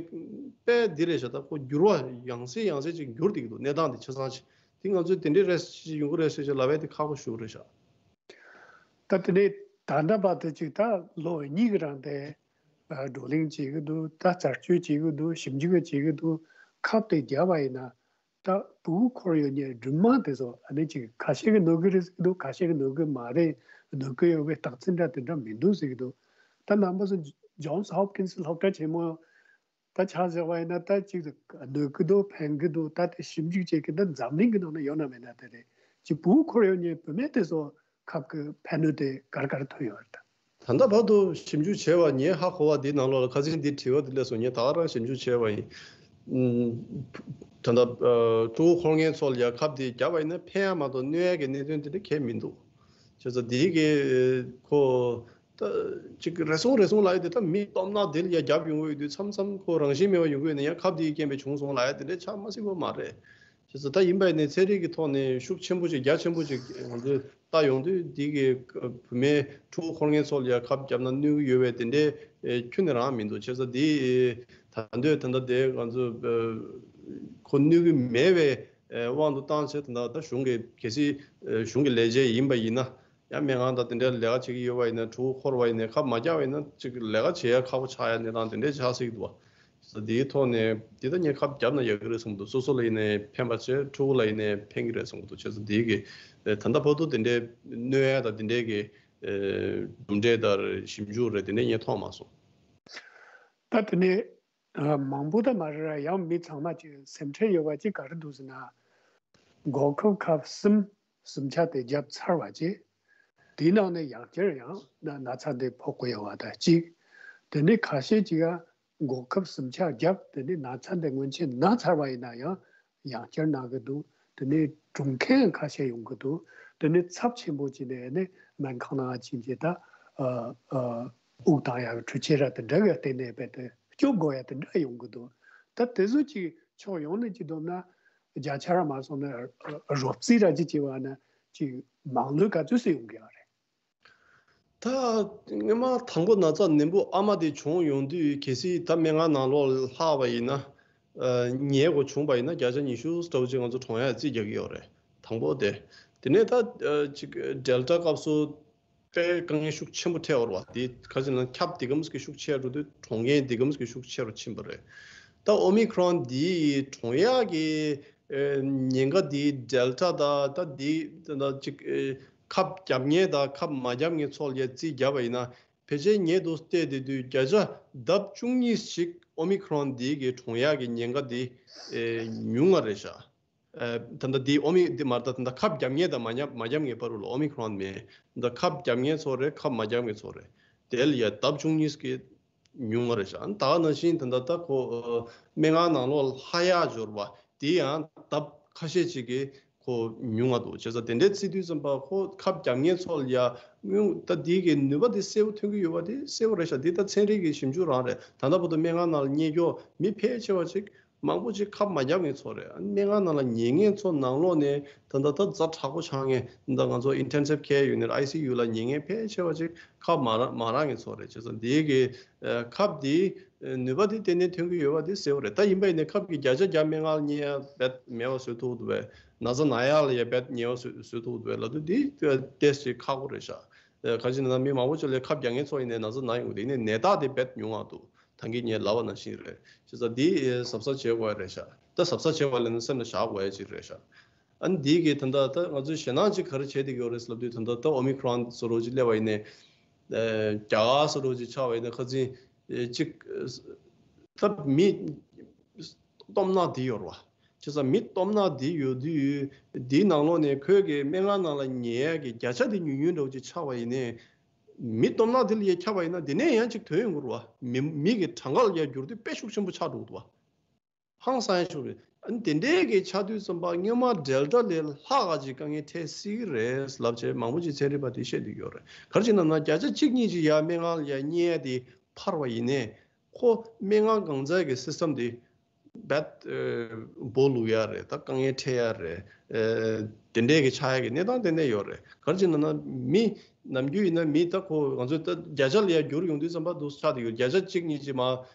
དཔེ་འདི་རེད་ཤག་ད་ཁོ་འགྱུར་བ་ཡང་སེ་ཡང་སེ་ཅིག་འགྱུར་བསྡད་ཀྱི་འདུག་གནས་སྟངས་འདི་ཆ་ཚང་ཅིག་འདི་ང་ཚོས་དེ་འདྲའི་རེད་ཅིག་ཡོང་གི་རེད་ཟེར་ཅིག་ལབ་ཡ་དེ་ཁག་པོ་ཞེ་པོ་རེད་ཤག་ད་དེ་ནས་ད་ལྟ་བར་དུ་ཅིག་ད་ལོ་གཉིས་ཀྱི་རིང་དེ་ཨ་བགྲོ་གླེང་བྱེད་ཀྱི་འདུག་ད་རྩད་གཅོད་བྱེད་ཀྱི་འདུག་ཞིབ་འཇུག་བྱེད་ཀྱི་འདུག་ཁབ་དེ་བརྒྱབ་པ་ཡིན་ན་ད་ཕྲུ་གུ་འཁོར་ཡོང་མཁན་སྦྲུམ་མ་དེ་ཚོ་ཨ་ནི་ཅིག་ཁ་ཤས་ཀྱིས་ནུས་ཀྱི་རེད་ཟེར་གྱི་འདུག་ཁ་ཤས་ཀྱིས་ནུས་ཀྱི་མ་རེད། ནུས་ཀྱི་ཡོད་པའི་རྟགས་མཚན་འདྲ་དེ་འདྲ་མི་འདུག་ཟེར་གྱི་འདུག་ད་རྣམ་པ་ཚོ་ཇོན་སི་ཧོབ་ཀིན་སི་སློབ་གྲྭ་ཆེན་མོ་ད་ཆ་བཞག་པ་ཡིན་ན་ད་ཅིག་ནུས་ཀྱི་འདུག་ཕན་གྱི་འདུག་ད་དེ་ཞིབ་འཇུག་བྱེད་མཁན་ད་འཛམ་གླིང་གི་ནང་ན་ཡོད་ན་མེད་ན་དེ་རེད། ཅིག་ཕྲུ་གུ་འཁོར་ཡོང་མཁན་བུད་མེད་དེ་ཚོ་ཁབ་ཀྱི་ཕན་ནུས་དེ་ག་རེ་ག་རེ་ཐོན་ཡོད་རེད། ད་ད་ལྟ་བར་དུ་ཞིབ་འཇུག་བྱས་པ་ངས་ཧ་གོ་བ་འདི་ནང་ལོགས་ལ་ཁ་སང་འདི་དྲི་བ་འདི་སླེབས་སོང་། ངས་ད་ག་རང་ཞིབ་འཇུག་བྱས་པ་ཡིན། ཨུམ། ད་ལྟ་ཨ་ཕྲུ་གུ་འཁོར་མཁན་ཚོ་ལ་ཡ་ཁབ་འདི་བརྒྱབ་པ་ཡིན་ན་ཕན་ཡ་མ་གཏོགས་གནོད་ཡ་གི་གནད་དོན་དེ་འདྲ་གང་ཡང་མི་འདུག་བྱས་ཙང་འདི་གི་ཁོ་ད་ཅིག་རེ་ཟུང་རེ་ཟུང་ལབ་ཡ་དེ་ད་མི་སྟོབས་ན་དེ་ལ་ཡ་བརྒྱབ་ཡོང་གི་ཡོད་དུས་མཚམས་མཚམས་ཁོ་རང་བཞིན་མེད་པ་ཡོང་གི་ཡོད་ན་ཡང་ཁབ་འདིའི་རྐྱེན་པས་བྱུང་སོང་ལབ་ཡ་དེ་འདྲ་ཆགས་མ་སྲིད་པ་མ་རེད། བྱས་ཙང་ད་ཡིན་པ་ཡིན་ནའི་ཚན་རིག་གི་ཐོག་ནས་ཤུགས་ཆེན་པོ་ཅིག་རྒྱ་ཆེན་པོ་ཅིག་ང་ཚོས་ལྟ་ཡོང་དུས་འདི་གི་བུད་མེད་ཕྲུ་གུ་འཁོར་མཁན་ཚོ་ལ་ཡ་ཁབ་བརྒྱབ་ན་གནོད་ཀྱི་ཡོད་པའི་དེ་འདྲའི་ཁྱོན་ནས་རང་མི་འདུག་བྱས་ཙང་འདི་ད་འདོད་ད་ལྟ་དེ་ང་ཚོ་ཁོ་གནོད་ཀྱི་མེད་པའི་དབང་དུ་བཏང་བྱས་ད་ལྟ་ད་གཞུང་གི་གལ་སྲིད་གཞུང་གི་ལས་བྱེད་ཡིན་པ་ཡིན་ན། ཡང་སྨན་ཁང་དང་དེ་འདྲའི་ལས་ཀ་བྱེད་ཀྱི་ཡོད་པ་ཡིན་ན། ཕྲུ་གུ་འཁོར་བ་ཡིན་ན། ཁབ་མ་བརྒྱབ་པ་ཡིན་ན་ཅིག་ལས་ཀ་བྱེད་ཡ་ཁག་པོ་ཆགས་ཡ་གནས་སྟངས་དེ་འདྲའི་ཆགས་སྲིད་ཀྱི་འདུག་བ། དེའི་ཐོག་ནས་འདི་ལྟ་ངས་ཁབ་བརྒྱབ་ན་ཡག་གི་རེད་བསམ་གྱི་འདུག་སོ་སོ་ལ་ཡིན་ནའི་ཕན་པ་བྱས། ཕྲུ་གུ་ལ་ཡིན་ནའི་ཕན་གྱི་རེད་བསམ་གྱི་འདུག་བྱས་ཙང་འདི་གི་ད་ལྟ་བར་དུ་དེ་འདྲའི་གནོད་ཡ་དང་དེ་འདྲའི་གི་ ཨེ་གྲུབ་འབྲས་དང་ཞིབ་འཇུག་རེད་དེ་འདྲ་རྙེད་མཐོང་མ་སོང་། ད་དེ་ནས་ཨ་མང་པོ་ད་མ་རེད་ར། ཡང་མི་ཚང་མ་ཅིག་སེམས་ཁྲལ་ཡོད་པ་ཅིག་ག་རེ་འདུག་ཟེར་ན། འགོག་ཁབ་ཁབ་གསུམ་གསུམ་ཆ་དེ་བརྒྱབ་ཚར་བ་ཅིག་དེའི་ནང་ནས་ཡང་བསྐྱར་ཡང་ན་ན་ཚ་དེ་ཕོག་གི་ཡོད་པ་དང་གཅིག་དེ་ནས་ཁ་ཤས་ཅིག་ཡང་འགོག་ཁབ་གསུམ་ཆ་བརྒྱབ། དེ་ནས་ན་ཚ་འདི་སྔོན་ཆད་ན་ཚར་བ་ཡིན་ན་ཡང་ཡང་བསྐྱར་ན་གི་འདུག་དེ་ནས་གྲོངས་མཁན་ཁ་ཤས་ཡོང་གི་འདུག་དེ་ནས་ཚབས་ཆེན་པོ་ཅིག་ནས་ནི་སྨན་ཁང་ནང་ཕྱིན་རྗེས་ད་ཨ་ཨ་དབུགས་བཏང་ཡག་གི་འཕྲུལ་ཆས་ར་དེ་འདྲ་གི་སྟེང་ནས་རྦད་དེ་སྐྱོབ་དགོས་ཡ་དེ་འདྲ་ཡོང་གི་འདུག་ད་དེ་ཚོ་ཅིག་ཕྱོགས་ཡོངས་ནས་ཅིག་བསྡོམས་ན་བརྒྱ་ཆ་ར་མ་སོང་ན་རོབ་རྩིས་ར་ཅིག་བྱས་པ་ན་ཅིག་མང་ལོས་ག་ཚོད་ཙམ་ཡོང་གི་ཡོད་རེད། ད་སྔོན་མ་དང་པོ་ན་ཚ་ནན་པོ་ཨ་མ་དེ་བྱུང་ཡོང་དུས་གལ་སྲིད་ད་སྨན་ཁང་ནང་ལོགས་ལྷག་པ་ཡིན་ན། ཉལ་དགོས་བྱུང་པ་ཡིན་ན་བརྒྱ་ཆ་ཉི་ཤུ་ལྟ་བུ་ཅིག་ང་ཚོ་གྲོངས་ཡ་རྩིས་རྒྱག་གི་ཡོད་རེད། དང་པོ་དེ། དེ་ནས་ད་ཅིག་ཌེལ་ཊ་སྐབས་སུ་དཔེ་དཀའ་ངལ་ཤུགས་ཆེན་པོ་འཕྲད་ཡོད་རེད་བ། དེ་ག་ཅིག་ན་ཁྱབ་དེ་གམ་གི་ཤུགས་ཆེ་རུ་དུས་གྲོངས་མཁན་དེ་གམ་གི་ཤུགས་ཆེ་རུ་ཕྱིན་པ་རེད། ད་ཨོ་མི་ཁྲོན་འདིའི་གྲོངས་ཡག་གི་ཉེན་ཁ་འདི་ཌེལ་ཊ་དང་ད་འདི་ད་ཅིག་ཁབ་བརྒྱབ་མཁན་དང་ཁབ་མ་བརྒྱབ་མཁན་ཚོ་ལ་རྩིས་བརྒྱབ་པ་ཡིན་ན། ཕལ་ཆེར་ཉེ་དུ་བལྟས་བསྡད་དུས་བརྒྱ་ཆ་ལྡབ་བཅུ་གཉིས་ཤིག་ཨོ་མི་ཁྲོན་འདི་གི་གྲོངས་ཡག་གི་ཉེན་ཁ་འདི་ཉུང་བ་རེད་ཤག་ད་ལྟ་འདི་ཨོ་མི་འདི་མ་ད་ད་ཁབ་བརྒྱབ་མཁན་དང་མ་བརྒྱབ་མ་བརྒྱབ་མཁན་བར་དུ་ལ་ཨོ་མི་ཁྲོན་མེད། ད་ཁབ་བརྒྱབ་མཁན་ཚོ་རེད། ཁབ་མ་བརྒྱབ་མཁན་ཚོ་རེད། དེ་ལ་ཡ་ལྡབ་བཅུ་གཉིས་ཀྱི་ཉུང་བ་རེད་ཤག་ད་ག་ནང་བཞིན་ད་ལྟ་ད་ཁོ་སྨན་ཁང་ནང་ལོགས་ལྷག་ཡག་འབྱོར་བ་དེ་ཡང་ལྡབ་ཁ་ཤས་ཅིག་གི་ཁོ་ཉུང་བ་འདུག་བྱས་ཙང་དེ་འདྲའི་རྩིས་དུས་ཙམ་པ་ཁོ་ཁབ་བརྒྱབ་མཁན་ཚོ་ལ་ཡ་སྔོན་ད་འདི་གི་ནུས་པ་དེ་གསལ་པོ་ཐོན་གྱི་ཡོད་པ་དེ་གསལ་པོ་རེད་ཤག་འདི་ད་ཚན་རིག་གི་ཞིབ་འཇུག་རང་རེད། ད་ལྟ་བར་དུ་སྨན་ཁང་ནང་ལ་ཉལ་ཀྱོག་མི་ཕལ་ཆེ་བ་ཅིག་མང་པོ་ཅིག་ཁབ་མ་བརྒྱབ་མཁན་ཚོ་རེད། ཨ་ནི་སྨན་ཁང་ནང་ལ་ཉལ་མཁན་ཚོ་ནང་ལོགས་ནས་ད་ལྟ་ད་ཛ་དྲག་པོ་ཆགས་མཁན་ད་ང་ཚོ་ཨིན་ཊེན་སིབ་ཁེར་ཡུ་ནིཊ་ཨའི་སི་ཡུ་ལ་ཉལ་མཁན་ཕལ་ཆེ་བ་ཅིག་ཁབ་མ་རག་མ་རག་མཁན་ཚོ་རེད། བྱས་ཙང་འདི་གི་ཨ་ཁབ་འདི་ནུས་པ་འདི་ཏན་ཏན་ཐོན་གྱི་ཡོད་པ་འདི་གསལ་པོ་རེད། ད་ཡིན་པ་ཡིན་ནའི་ཁབ་ཀྱི་བརྒྱ་ཆ་བརྒྱ་སྨན་ཁང་ལ་ཉལ་ཡ་རྦད་མེད་པ་བཟོ་ཐུབ་འདུག་པས། ན་ཚ་ན་ཡ་ལ་ཡ་རྦད་ཉལ་བ་བཟོ་བཟོ་ཐུབ་འདུག་པས་ལབ་དུས་འདི་ཏོག་ཙམ་ཁག་པོ་རེད་ཤག་ཨ་ག་ཅི་ན་མི་མང་པོ་ཅིག་ལ་ཁབ་རྒྱག་མཁན་ཚོ་ཡིན་ནའི་ན་ཚ་ན་ཡོང་གི་འདུག་ཡིན་ནའི་ནད་རྟགས་དེ་རྦད་ཉུང་བ་འདུག་ད་གིན་ངས་ལབ་པ་ནང་བཞིན་རེད། བྱས་ཙང་འདི་གཟབ་གཟབ་བྱེད་དགོས་ཡ་རེད་ཤག་ད་གཟབ་གཟབ་བྱེད་པ་ལས་ན་སེམས་ལ་བཞག་དགོས་ཡ་ཅིག་རེད་ཤག་ཨ་ནི་འདི་གི་ད་ལྟ་ད་ང་ཚོས་ཞེད་སྣང་ཅིག་ག་རེ་བྱས་བསྡད་ཀྱི་ཡོད་རེད་ལབ་དུས་ད་ལྟ་ད་ཨོ་མི་ཁྲོན་བཟོ་འདྲ་ཅིག་སླེབས་པ་ཡིན་ནའི། རྒྱ་གར་བཟོ་འདྲ་ཅིག་ཆགས་པ་ཡིན་ནའི་ཁ་སང་ཅིག་ད་མི་སྟོབས་ན་འདི་ཡོད་རེད་བ། བྱས་ཙང་མི་སྟོབས་ན་འདི་ཡོད་དུས་འདིའི་ནང་ལོགས་ནས་ཁོས་ཀྱི་སྨན་ཁང་ནང་ལ་ཉལ་ཡ་གི་བརྒྱ་ཆ་འདི་ཉུང་ཉུང་འདྲ་བོ་ཅིག་ཆགས་པ་ཡིན་ནའི། མི་སྟོབས་ན་འདི་ལ་ཡ་ཁྱབ་པ་ཡིན་ན་འདི་ནས་ཡང་ཅིག་ཐོན་ཡོང་གི་རེད་བ། མི་མི་གི་གྲངས་ཀ་ལ་ཡ་འགྱུར་དུས་དཔེ་ཤུགས་ཆེན་པོ་ཆགས་འགྲོ་གི་འདུག་བ། ཧང་སང་ཡ་ཆུང་རེད། ཨ་ནི་དེ་འདྲའི་གི་ཆགས་དུས་ཙམ་པ་སྔོན་མ་ཌེལ་ཊ་ལས་ལྷག་ག་ཅིག་དཀའ་ངལ་འཕྲད་སྲིད་ཀྱི་རེད་ལབ་བྱས་མང་པོ་ཅིག་ཚན་རིག་པ་དེ་བཤད་བསྡད་ཡོད་རེད། ག་རེ་བྱས་ན་ན་བརྒྱ་ཆ་གཅིག་གཉིས་ཅིག་ཡ་སྨན་ཁང་ལ་ཡ་གཉེར་ཡ་དེ་འཕར་བ་ཡིན་ནའི་ཁོ་སྨན་ཁང་གང་ཚད་ཀྱི་སི་སི་ཊམ་དེ་རྦད་སྦོ་ལུག་ཡ་རེད། ད་དཀའ་ངལ་འཕྲད་ཡ་རེད། དེ་འདྲའི་གི་ཆགས་ཡ་གི་གནས་སྟངས་ཏན་ཏན་ཡོད་རེད། ག་རེ་བྱས་ན་ན་མི་ནམ་རྒྱུན་ཡིན་ན་མི་ད་ཁོ་ང་ཚོ་ད་བརྒྱ་ཆ་ལ་ཡ་འགྱུར་ཡོང་དུས་ཙམ་པ་འདུག་ཆགས་བསྡད་ཡོད། བརྒྱ་ཆ་གཅིག་གཉིས་ཅིག་མ་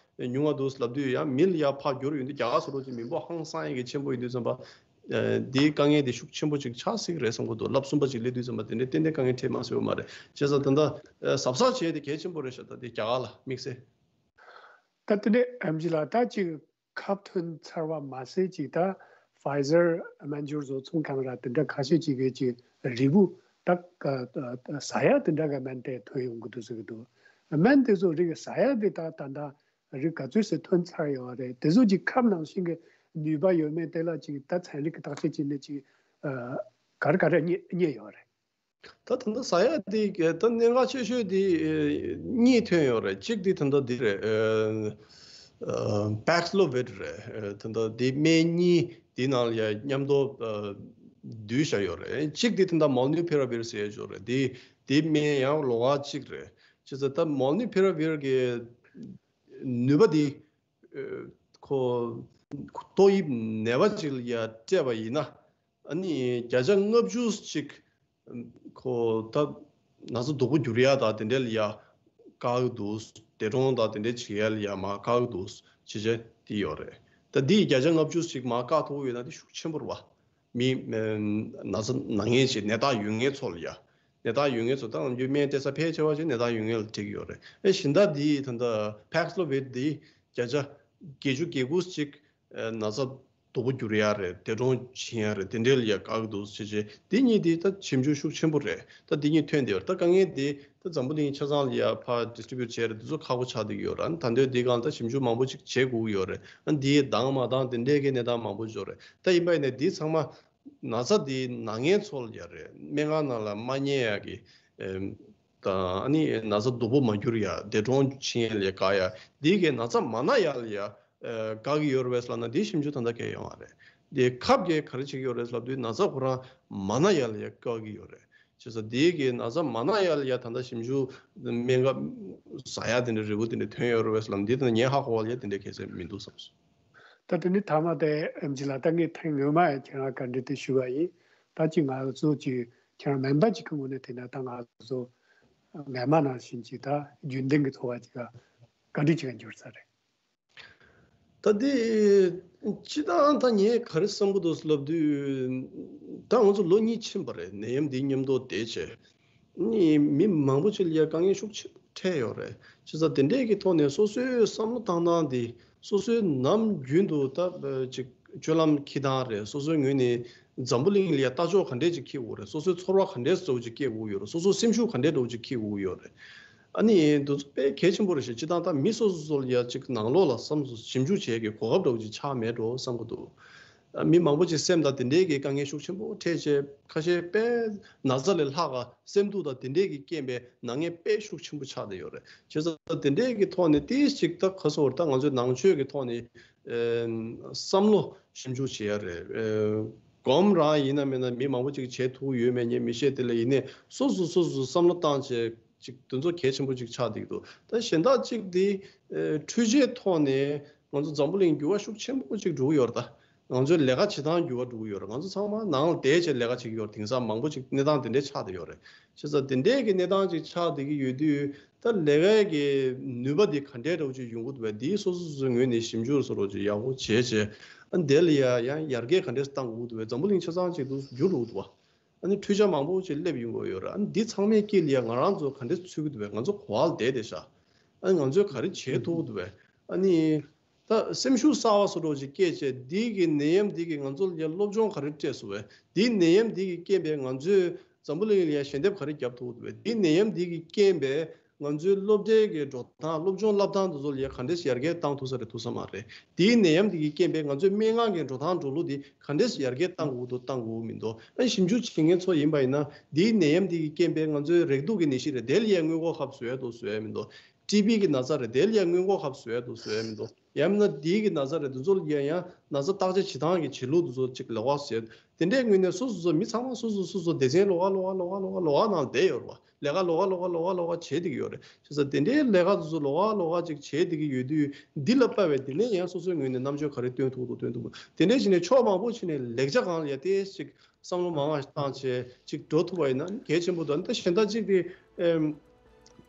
ཉུང་བ་འདུག་ལབ་དུས་ཡང་མི་ལ་ཡ་ཕར་འགྱུར་ཡོང་དུས་རྒྱ་གར་སོགས་ཀྱི་མི་འབོར་ཧང་སང་ཡ་གི་ཆེན་པོ་ཡིན་དུས་ཙམ་པ། འདིའི་དཀའ་ངལ་འདི་ཤུགས་ཆེན་པོ་ཅིག་ཆགས་སྲིད་ཀྱི་རེད་བསམ་གྱི་འདུག་ལྷ་གསུམ་པ་ཅིག་སླེབས་དུས་ཙམ་པ་དེ་འདྲའི་ཏན་ཏན་དཀའ་ངལ་འཕྲད་མ་སྲིད་པ་མ་རེད། བྱས་ཙང་ད་ལྟ་གཟབ་གཟབ་བྱས་ཏེ་གལ་ཆེན་པོ་རེད་ཤག་ད་འདི་རྒྱ་གར་ལ་དམིགས་བསལ། ད་དེ་ནས་ཨེམ་ཆི་ལགས་ད་ཅིག་ཁབ་ཐོན་ཚར་བ་མ་ཟད་ཅིག་ད་ཕའི་ཛར་སྨན་སྦྱོར་བཟོ་ཚོང་ཁང་ར་དེ་འདྲ་ཁ་ཤས་ཅིག་གིས་ཅིག་རིལ་བུ་ད་ཟ་ཡ་དེ་འདྲ་གི་སྨན་དེ་ཐོན་ཡོང་གི་འདུག་ཟེར་གི་འདུག་སྨན་དེ་ཚོ་རིགས་ཟ་ཡ་དེ་ད་ད་ད་རིགས་ག་ཚོད་ཟེར་ཐོན་ཚར་ཡོད་རེད། དེ་ཚོ་ཅིག་ཁབ་ནང་བཞིན་གི་ནུས་པ་ཡོད་མེད་དེ་ལ་ཅིག་ད་ཚན་རིག་གི་བརྟག་དཔྱད་བྱས་ནས་ཅིག་ག་རེ་ག་རེ་རྙེད་རྙེད་ཡོད་རེད། ད་ད་ལྟ་ཟ་ཡ་དེ་ད་གནད་འགག་ཆེ་ཤོས་དེ་གཉིས་ཐོན་ཡོད་རེད། གཅིག་དེ་ད་ལྟ་འདི་རེད། པེག་སི་ལོ་བིད་རེད། ད་ལྟ་དེ་སྨན་གཉིས་དེ་ནང་ལ་ཡ་མཉམ་དུ་བསྡུས་བཞག་ཡོད་རེད། གཅིག་དེ་ད་ལྟ་མོལ་ནུ་ཕི་ར་བིར་ཟེར་ཡ་ཅིག་ཡོད་རེད། དེ་དེ་སྨན་ཡང་ལོ་ཁ་གཅིག་རེད། བྱས་ཙང་ད་མོལ་ནུ་ཕི་ར་བིར་གི་ནུས་པ་དེ་ཁོ་ཏོག་དབྱིབས་ནད་པ་ཅིག་ལ་ཡ་སྤྲད་པ་ཡིན་ན། ཨ་ནི་བརྒྱ་ཆ་ལྔ་བཅུ་ཅིག་ཁོ་ད་ན་ཚ་སྡུག་པོ་འགྱུར་ཡ་དང་དེ་འདྲ་ལ་ཡ་བཀག་གི་འདུག་འདས་གྲོངས་དང་དེ་འདྲ་བྱེད་ཡ་ལ་ཡ་མར་བཀག་གི་འདུག་ཅེས་བྱས་དེ་ཡོད་རེད། ད་འདི་བརྒྱ་ཆ་ལྔ་བཅུ་ཅིག་མར་བཀག་ཐུབ་ཀྱི་ཡོད་ན་དེ་ཤུགས་ཆེན་པོ་རེད་བ། མི་ན་ཚ་ན་མཁན་ཞིག་ནད་རྟགས་ཡོད་མཁན་ཚོ་ལ་ཡ། ནད་རྟགས་ཡོད་མཁན་ཚོ་ད་ང་ཚོའི་སྨན་སྤྲད་ས་ཕལ་ཆེ་བ་ཞིག་ནད་རྟགས་ཡོད་མཁན་ལ་སྤྲད་ཀྱི་ཡོད་རེད། ཨེ་གཞན་དག་འདི་ད་ལྟ་པེག་སི་ལོ་བིད་འདི་བརྒྱ་ཆ་བརྒྱད་ཅུ་གྱ་དགུ་ཅིག་ན་ཚ་ སྡུག་པོ་འགྱུར་ཡ་རེད། འདས་གྲོངས་ཕྱིན་ཡ་རེད། དེ་འདྲའི་ལ་ཡ་དགའ་གི་འདུག་ཟེར་བྱས། འདི་གཉིས་འདི་ད་ཞིབ་འཇུག་ཤུགས་ཆེན་པོ་རེད། ད་འདི་གཉིས་ཐོན་བསྡད་ཡོད་རེད། ད་དཀའ་ངལ་འདི་ད་འཛམ་བུ་གླིང་ཆ་ཚང་ལ་ཡ་ཕར་ཌི་སི་ཊི་རི་བིའུ་ཊི་བྱས་རེད། འདི་ཚོ་ཁག་པོ་ཆགས་བསྡད་ཀྱི་ཡོད་རེད། ཨ་ནི་ད་དུང་འདི་སྒང་ད་ཞིབ་འཇུག་མང་པོ་ཅིག་བྱེད་དགོས་ཀྱི་ཡོད་རེད། ཨ་ནི་འདི་འདང་མ་འདང་དེ་འདྲའི་གི་གནས་སྟངས་མང་པོ་ཡོད་རེད། ད་ཡིན་པ་ཡིན་ནའི་འདི་ཚང་མ་ན་ཚ་འདི་ན་མཁན་ཚོ་ལ་ཡ་རེད། སྨན་ཁང་ནང་ལ་མ་ཉལ་ཡ་གི་ཨེམ། དང་ཨ་ནི་ན་ཚ་སྡུག་པོ་མ་གྱུར་ཡ། འདས་གྲོངས་ཕྱིན་ཡ་ལ་དགའ་ཡ། འདི་གའི་ན་ཚ་མ་ན་ཡ་ལ་ཡ་ཨ་དགའ་གི་ཡོད་རེད་པས་ལབ་ན་འདི་ཞིབ་འཇུག་ད་ལྟ་གས་ཡོང་བ་རེད། འདི་ཁབ་ཀྱིས་ག་རེ་བྱེད་ཀྱི་ཡོད་རེད་ལབ་དུས་ན་ཚ་ཁོ་རང་མ་ན་ཡ་ལ་ཡ་དགའ་གི་ཡོད་རེད། བྱས་ཙང་འདི་གའི་ན་ཚ་མ་ན་ཡ་ལ་ཡ་ད་ལྟ་ཞིབ་འཇུག་སྨན་ཁབ་ཟ་ཡ་དེ་འདྲ་རེ་བ་དེ་འདྲ་ཐོན་ཡོད་རེད་པས་ལབ་ན་འདི་ད་ངས་ཧ་གོ་བ་ལ་ཡ་དེ་འདྲ་གལ་ཆེན་མི་འདུག་བསམ་སོང་། ད་དེ་ནི་ཐ་མ་དེ་ཨེམ་ཆི་ལགས། ད་ངས་ཐེངས་སྔོན་མ་ཡང་ཁྱེད་རང་བཀའ་འདྲི་དེ་ཞུས་པ་ཡིན། ད་ཅིག་ང་ཚོ་ཅིག་ཁྱེད་རང་སྨན་པ་ཅིག་གི་ངོས་ནས་བལྟས་ན་ད་ང་ཚོ་སྔ་མ་ནང་བཞིན་ཅིག་ད་རྒྱུན་ལྡན་གྱི་འཚོ་བ་ཅིག་ག་བཀའ་འདྲི་ཅིག་ག་འགྱུར་ས་རེད། ད་དེ་སྤྱིར་བཏང་ད་ངས་ག་རེ་བསམ་གྱི་འདུག་ལབ་དུས། ད་ང་ཚོ་ལོ་གཉིས་ཕྱིན་པ་རེད། ནད་ཡམས་འདི་མཉམ་དུ་བསྡད་བྱས། ནི་མི་མང་པོ་ཅིག་ལ་ཡ་དཀའ་ངལ་ཤུགས་ཆེན་པོ་འཕྲད་ཡོད་རེད། བྱས་ཙང་དེ་འདྲས་ཀྱི་ཐོག་ནས་སོ་སོའི་བསམ་བློ་བཏང་སྟངས་འདི་སོ་སོའི་ནམ་རྒྱུན་དུ་ད་ཅིག་སྤྱོད་ལམ་འཁྱེར་སྟངས་རེད། སོ་སོའི་ངོས་ནས་འཛམ་བུ་གླིང་ལ་ཡ་ལྟ་ཕྱོགས་ག་འདྲས་ཅིག་འཁྱེར་དགོས་རེད། སོ་སོའི་ཚོར་བ་ག་འདྲས་འདྲ་བོ་ཅིག་སྐྱེ་དགོས་ཡོད་རེད། སོ་སོའི་སེམས་ཤུགས་ག་འདྲས་འདྲ་བོ་ཅིག་འཁྱེར་དགོས་ཡོད་རེད། ཨ་ནི་འདི་ཚོ་དཔེ་གལ་ཆེན་པོ་རེད་ཤག་སྤྱིར་བཏང་ད་མི་སོ་སོ་སོ་ལ་ཡ་ཅིག་ནང་ལོགས་ལ་བསམ་བློ་ཞིབ་འཇུག་བྱེད་ཀྱི་གོ་སྐབས་འདྲ་བོ་ཅིག་ཆགས་མེད་འགྲོ་བསམ་གྱི་འདུག་ཨ། མི་མང་པོ་ཅིག་སེམས་དང་དེ་འདྲའི་གི་དཀའ་ངལ་ཤུགས་ཆེན་པོ་འཕྲད་བྱས། ཁ་ཤས་དཔེ་ན་ཚ་ལས་ལྷག་ག་སེམས་སྡུག་དང་དེ་འདྲའི་གི་རྐྱེན་པས་ན་མཁན་དཔེ་ཤུགས་ཆེན་པོ་ཆགས་བསྡད་ཡོད་རེད། བྱས་ཙང་དེ་འདྲའི་གི་ཐོག་ནས་ཏིས་ཅིག་ད་ག་སོ་བར་ད་ང་ཚོའི་ནང་ཆོས་ཀྱི་ཐོག་ནས་ཨེམ། བསམ་བློ་ཞིབ་འཇུག་བྱེད་ཡ་རེད། ཨེ། སྒོམ་རང་ཡིན་ན་མིན་ན་མི་མང་པོ་ཅིག་བྱེད་ཐུབ་ཡོད་མེད་ངས་མི་ཤེས། དེ་ལ་ཡིན་ནའི་སོ་སོ་སོ་སོ་བསམ་བློ་བཏང་བྱས་ཅིག་དེ་ཚོ་གལ་ཆེན་པོ་ཅིག་ཆགས་བསྡད་ཀྱི་འདུག་ད་གཞན་དག་ཅིག་དེ་ཨེ། འཕྲུལ་ཆས་ཐོག་ནས་ང་ཚོ་འཛམ་བུ་གླིང་འགྱུར་བ་ཤུགས་ཆེན་པོ་ཅིག་འགྲོ་གི་ཡོད་རེད། ད་ང་ཚོའི་ལས་ཀ་བྱེད་སྟངས་འགྱུར་བ་འགྲོ་གི་ཡོད་རེད། ང་ཚོ་ཚང་མ་ནང་ལ་བསྡད་བྱས་ལས་ཀ་བྱེད་ཀྱི་ཡོད་རེད། དེང་སང་མང་པོ་ཅིག་གནས་སྟངས་དེ་འདྲའི་ཆགས་བསྡད་ཡོད་རེད། བྱས་ཙང་དེ་འདྲའི་གི་གནས་སྟངས་ཅིག་ཆགས་བསྡད་ཀྱི་ཡོད་དུས། ད་ལས་ཀའི་གི་ནུས་པ་འདི་ག་འདྲའི་འདྲ་བོ་ཅིག་ཡོང་གི་འདུག་པས། འདིའི་སོ་སོ་སོ་སོའི་ངོས་ནས་ཞིབ་འཇུག་སོ་རོགས་ཅིག་ཡག་པོ་བྱས་བྱས། ཨ། འདི་ལ་ཡ་ཡང་ཡར་རྒྱས་ག་འདྲས་བཏང་དགོས་ཀྱི་འདུག་པས། འཛམ་བུ་གླིང་ཆ་ཚང་ཅིག་ཏུ་འགྱུར་འགྲོ་གི་འདུག་པ། ཨ་ནི་འཕྲུལ་ཆ་མང་པོ་ཅིག་སླེབས་ཡོང་གི་ཡོད་རེད། ཨ་ནི་འདི་ཚང་མའི་དཀྱིལ་ལ་ཡ་ང་རང་ཚོ་ག་འདྲས་ཚུད་ཀྱི་འདུག་པས། ང་ཚོ་ག་པར་བསྡད་བསྡད་ཤག་ཨ་ནི་ང་ཚོས་ག་རེ་བྱེད་ཐུབ་ཀྱི་འདུག་པས། ཨ་ནི། ད་སེམས་ཤུགས་གསར་བ་སོ་སོ་ཅིག་སྐྱེས་བྱས། འདི་གི་ནད་ཡམས་འདི་གིས་ང་ཚོ་ལ་ཡ་སློབ་སྦྱོང་ག་རེ་སྤྲད་སོང་བས། འདིའི་ནད་ཡམས་འདི་གི་རྐྱེན་པས་ང་ཚོས་འཛམ་བུ་གླིང་ལ་ཡ་ཞལ་འདེབས་ག་རེ་བརྒྱབ་ཐུབ་འདུག་པས། འདིའི་ནད་ཡམས་འདི་གི་རྐྱེན་པས་ང་ཚོའི་སློབ་གྲྭའི་གི་འགྲོ་སྟངས། སློབ་སྦྱོང་བསླབ་སྟངས་འདི་ཚོ་ལ་ཡ་ག་འདྲས་ཡར་རྒྱས་བཏང་ཐུབ་ས་རེད་ཐུབ་ས་མ་རེད། འདིའི་ནད་ཡམས་འདི་གི་རྐྱེན་པས་ང་ཚོའི་སྨན་ཁང་གི་འགྲོ་སྟངས་འགྲོ་ལུགས་འདི་ག་འདྲས་ཡར་རྒྱས་བཏང་དགོས་འདུག་བཏང་དགོས་མི་འདུག་ཨ་ནི་ཞིབ་འཇུག་བྱེད་མཁན་ཚོ་ཡིན་པ་ཡིན་ན། འདིའི་ནད་ཡམས་འདི་གི་རྐྱེན་པས་ང་ཚོའི་རེག་དུག་གི་ནད་གཞི་རེད། དེ་ལ་ཡ་སྔོན་འགོག་ཁབ་བཟོ་ཡ་འདུག་བཟོ་ཡ་མི་འདུག་ཊི་བི་གི་ན་ཚ་རེད། དེ་ལ་ཡ་སྔོན་འགོག་ཁབ་བཟོ་ཡ་འདུག་བཟོ་ཡ་མི་འདུག་ཡང་མིན་ན་དེའི་གི་ན་ཚ་རེད། དེ་ཚོ་ལ་ཡ་ཡང་ན་ཚ་བརྟག་དཔྱད་བྱེད་སྟངས་ཀྱི་བྱེད་ལུགས་དེ་ཚོ་ཅིག་ལོགས་ཀ་བཟོས། དེ་འདྲའི་ངོས་ནས་སོ་སོ་སོ་མི་ཚང་མ་སོ་སོ་སོ་སོ་སྡེ་ཚན་ལོགས་ཀ་ལོགས་ཀ་ལོགས་ཀ་ལོགས་ཀ་ལོགས་ཀ་ནང་བསྡད་ཡོད་རེད་པ། ལས་ཀ་ལོགས་ཀ་ལོགས་ཀ་ལོགས་ཀ་ལོགས་ཀ་བྱེད་བསྡད་ཀྱི་ཡོད་རེད། བྱས་ཙང་དེ་འདྲའི་ལས་ཀ་དེ་ཚོ་ལོགས་ཀ་ལོགས་ཀ་ཅིག་བྱེད་བསྡད་ཀྱི་ཡོད་དུས། འདི་ལ་དཔག་པའི་དེ་ནས་ཡང་སོ་སོའི་ངོས་ནས་རྣམ་དཔྱོད་ག་རེ་སྟོན་ཐུབ་འདུག་སྟོན་ཐུབ་འདུག་དེ་འདྲའི་བྱས་ནས་ཕྱོགས་མང་པོ་བྱས་ནས་ལེགས་ཆ་སྒང་ལ་ཡ་ཏོག་ཙམ་ཅིག་བསམ་བློ་མང་བ་བཏང་བྱས་ཅིག་འགྲོ་ཐུབ་པ་ཡིན་ན་གལ་ཆེན་པོ་འདུག་ད་གཞན་དག་ཅིག་དེ་ཨེམ།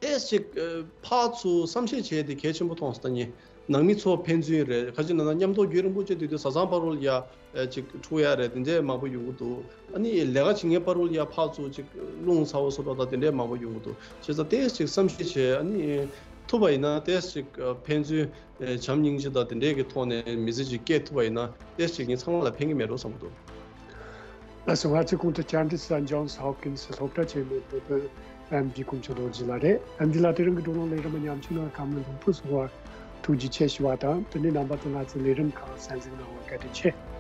ཏོག་ཙམ་ཅིག་ཨ། ཕར་ཚུར་བསམ་ཤེས་བྱས་ཏེ་གལ་ཆེན་པོ་མཐོང་སོང་། ད་ངས་ནང་མི་ཚོ་ཕན་ཚུན་རེད། ག་ཅི་ན་ན་མཉམ་དུ་རྒྱུན་རིང་པོ་བྱས་དུས་དུས་བཟའ་ཚང་བར་དུ་ལ་ཡ་ཨ། ཅིག་འཁྲུག་ཡ་རེད། དེ་འདྲས་མང་པོ་ཡོང་གི་འདུག་ཨ་ནི་ལས་ཀ་བྱེད་མཁན་བར་དུ་ལ་ཡ་ཕར་ཚུར་ཅིག་རླུང་ཚ་བོ་སོ་སོ་དང་དེ་འདྲས་མང་པོ་ཡོང་གི་འདུག་བྱས་ཙང་ཏོག་ཙམ་ཅིག་བསམ་ཤེས་བྱས། ཨ་ནི་ཐུབ་པ་ཡིན་ན་ཏོག་ཙམ་ཅིག་ཨ། ཕན་ཚུན་ཨེ། བྱམས་སྙིང་རྗེ་དང་དེ་འདྲས་ཀྱི་ཐོག་ནས་མི་ཚེ་ཅིག་སྐྱེལ་ཐུབ་པ་ཡིན་ན་ཏོག་ཙམ་ཅིག་ངས་ཚང་མ་ལ་ཕན་གྱི་མེད་འགྲོ་བསམ་གྱི་འདུག་ལགས་སོ། ང་ཚོའི་ཁོང་དུ་ཅར་ཏིས་དང་ཇོན་སི་ཧོབ་ཀིན་སི་སློབ་གྲྭ་ཆེན་མོའི་སློབ་དཔོན་ཨེམ་ཌི་ཀུན་མཁྱེན་རྡོ་རྗེ་ལགས་རེད། ཨེམ་ཌི་ལགས་དེ་རིང་གི་བགྲོ་གླེང་ལས་རིམ་ཉམས་ཞིབ་གནང་བར་ཁམས་ལ་ལུང་ཕུག་སོང་བར་ཐུགས་རྗེ་ཆེ་ཞུ་བ་དང་། དེ་ནས་རྣམ་པ་ཚོ་ང་ཚོའི་ལས་རིམ་ཁག་གསན་གཟིགས་གནང་བར་བཀའ་དྲིན་ཆེ།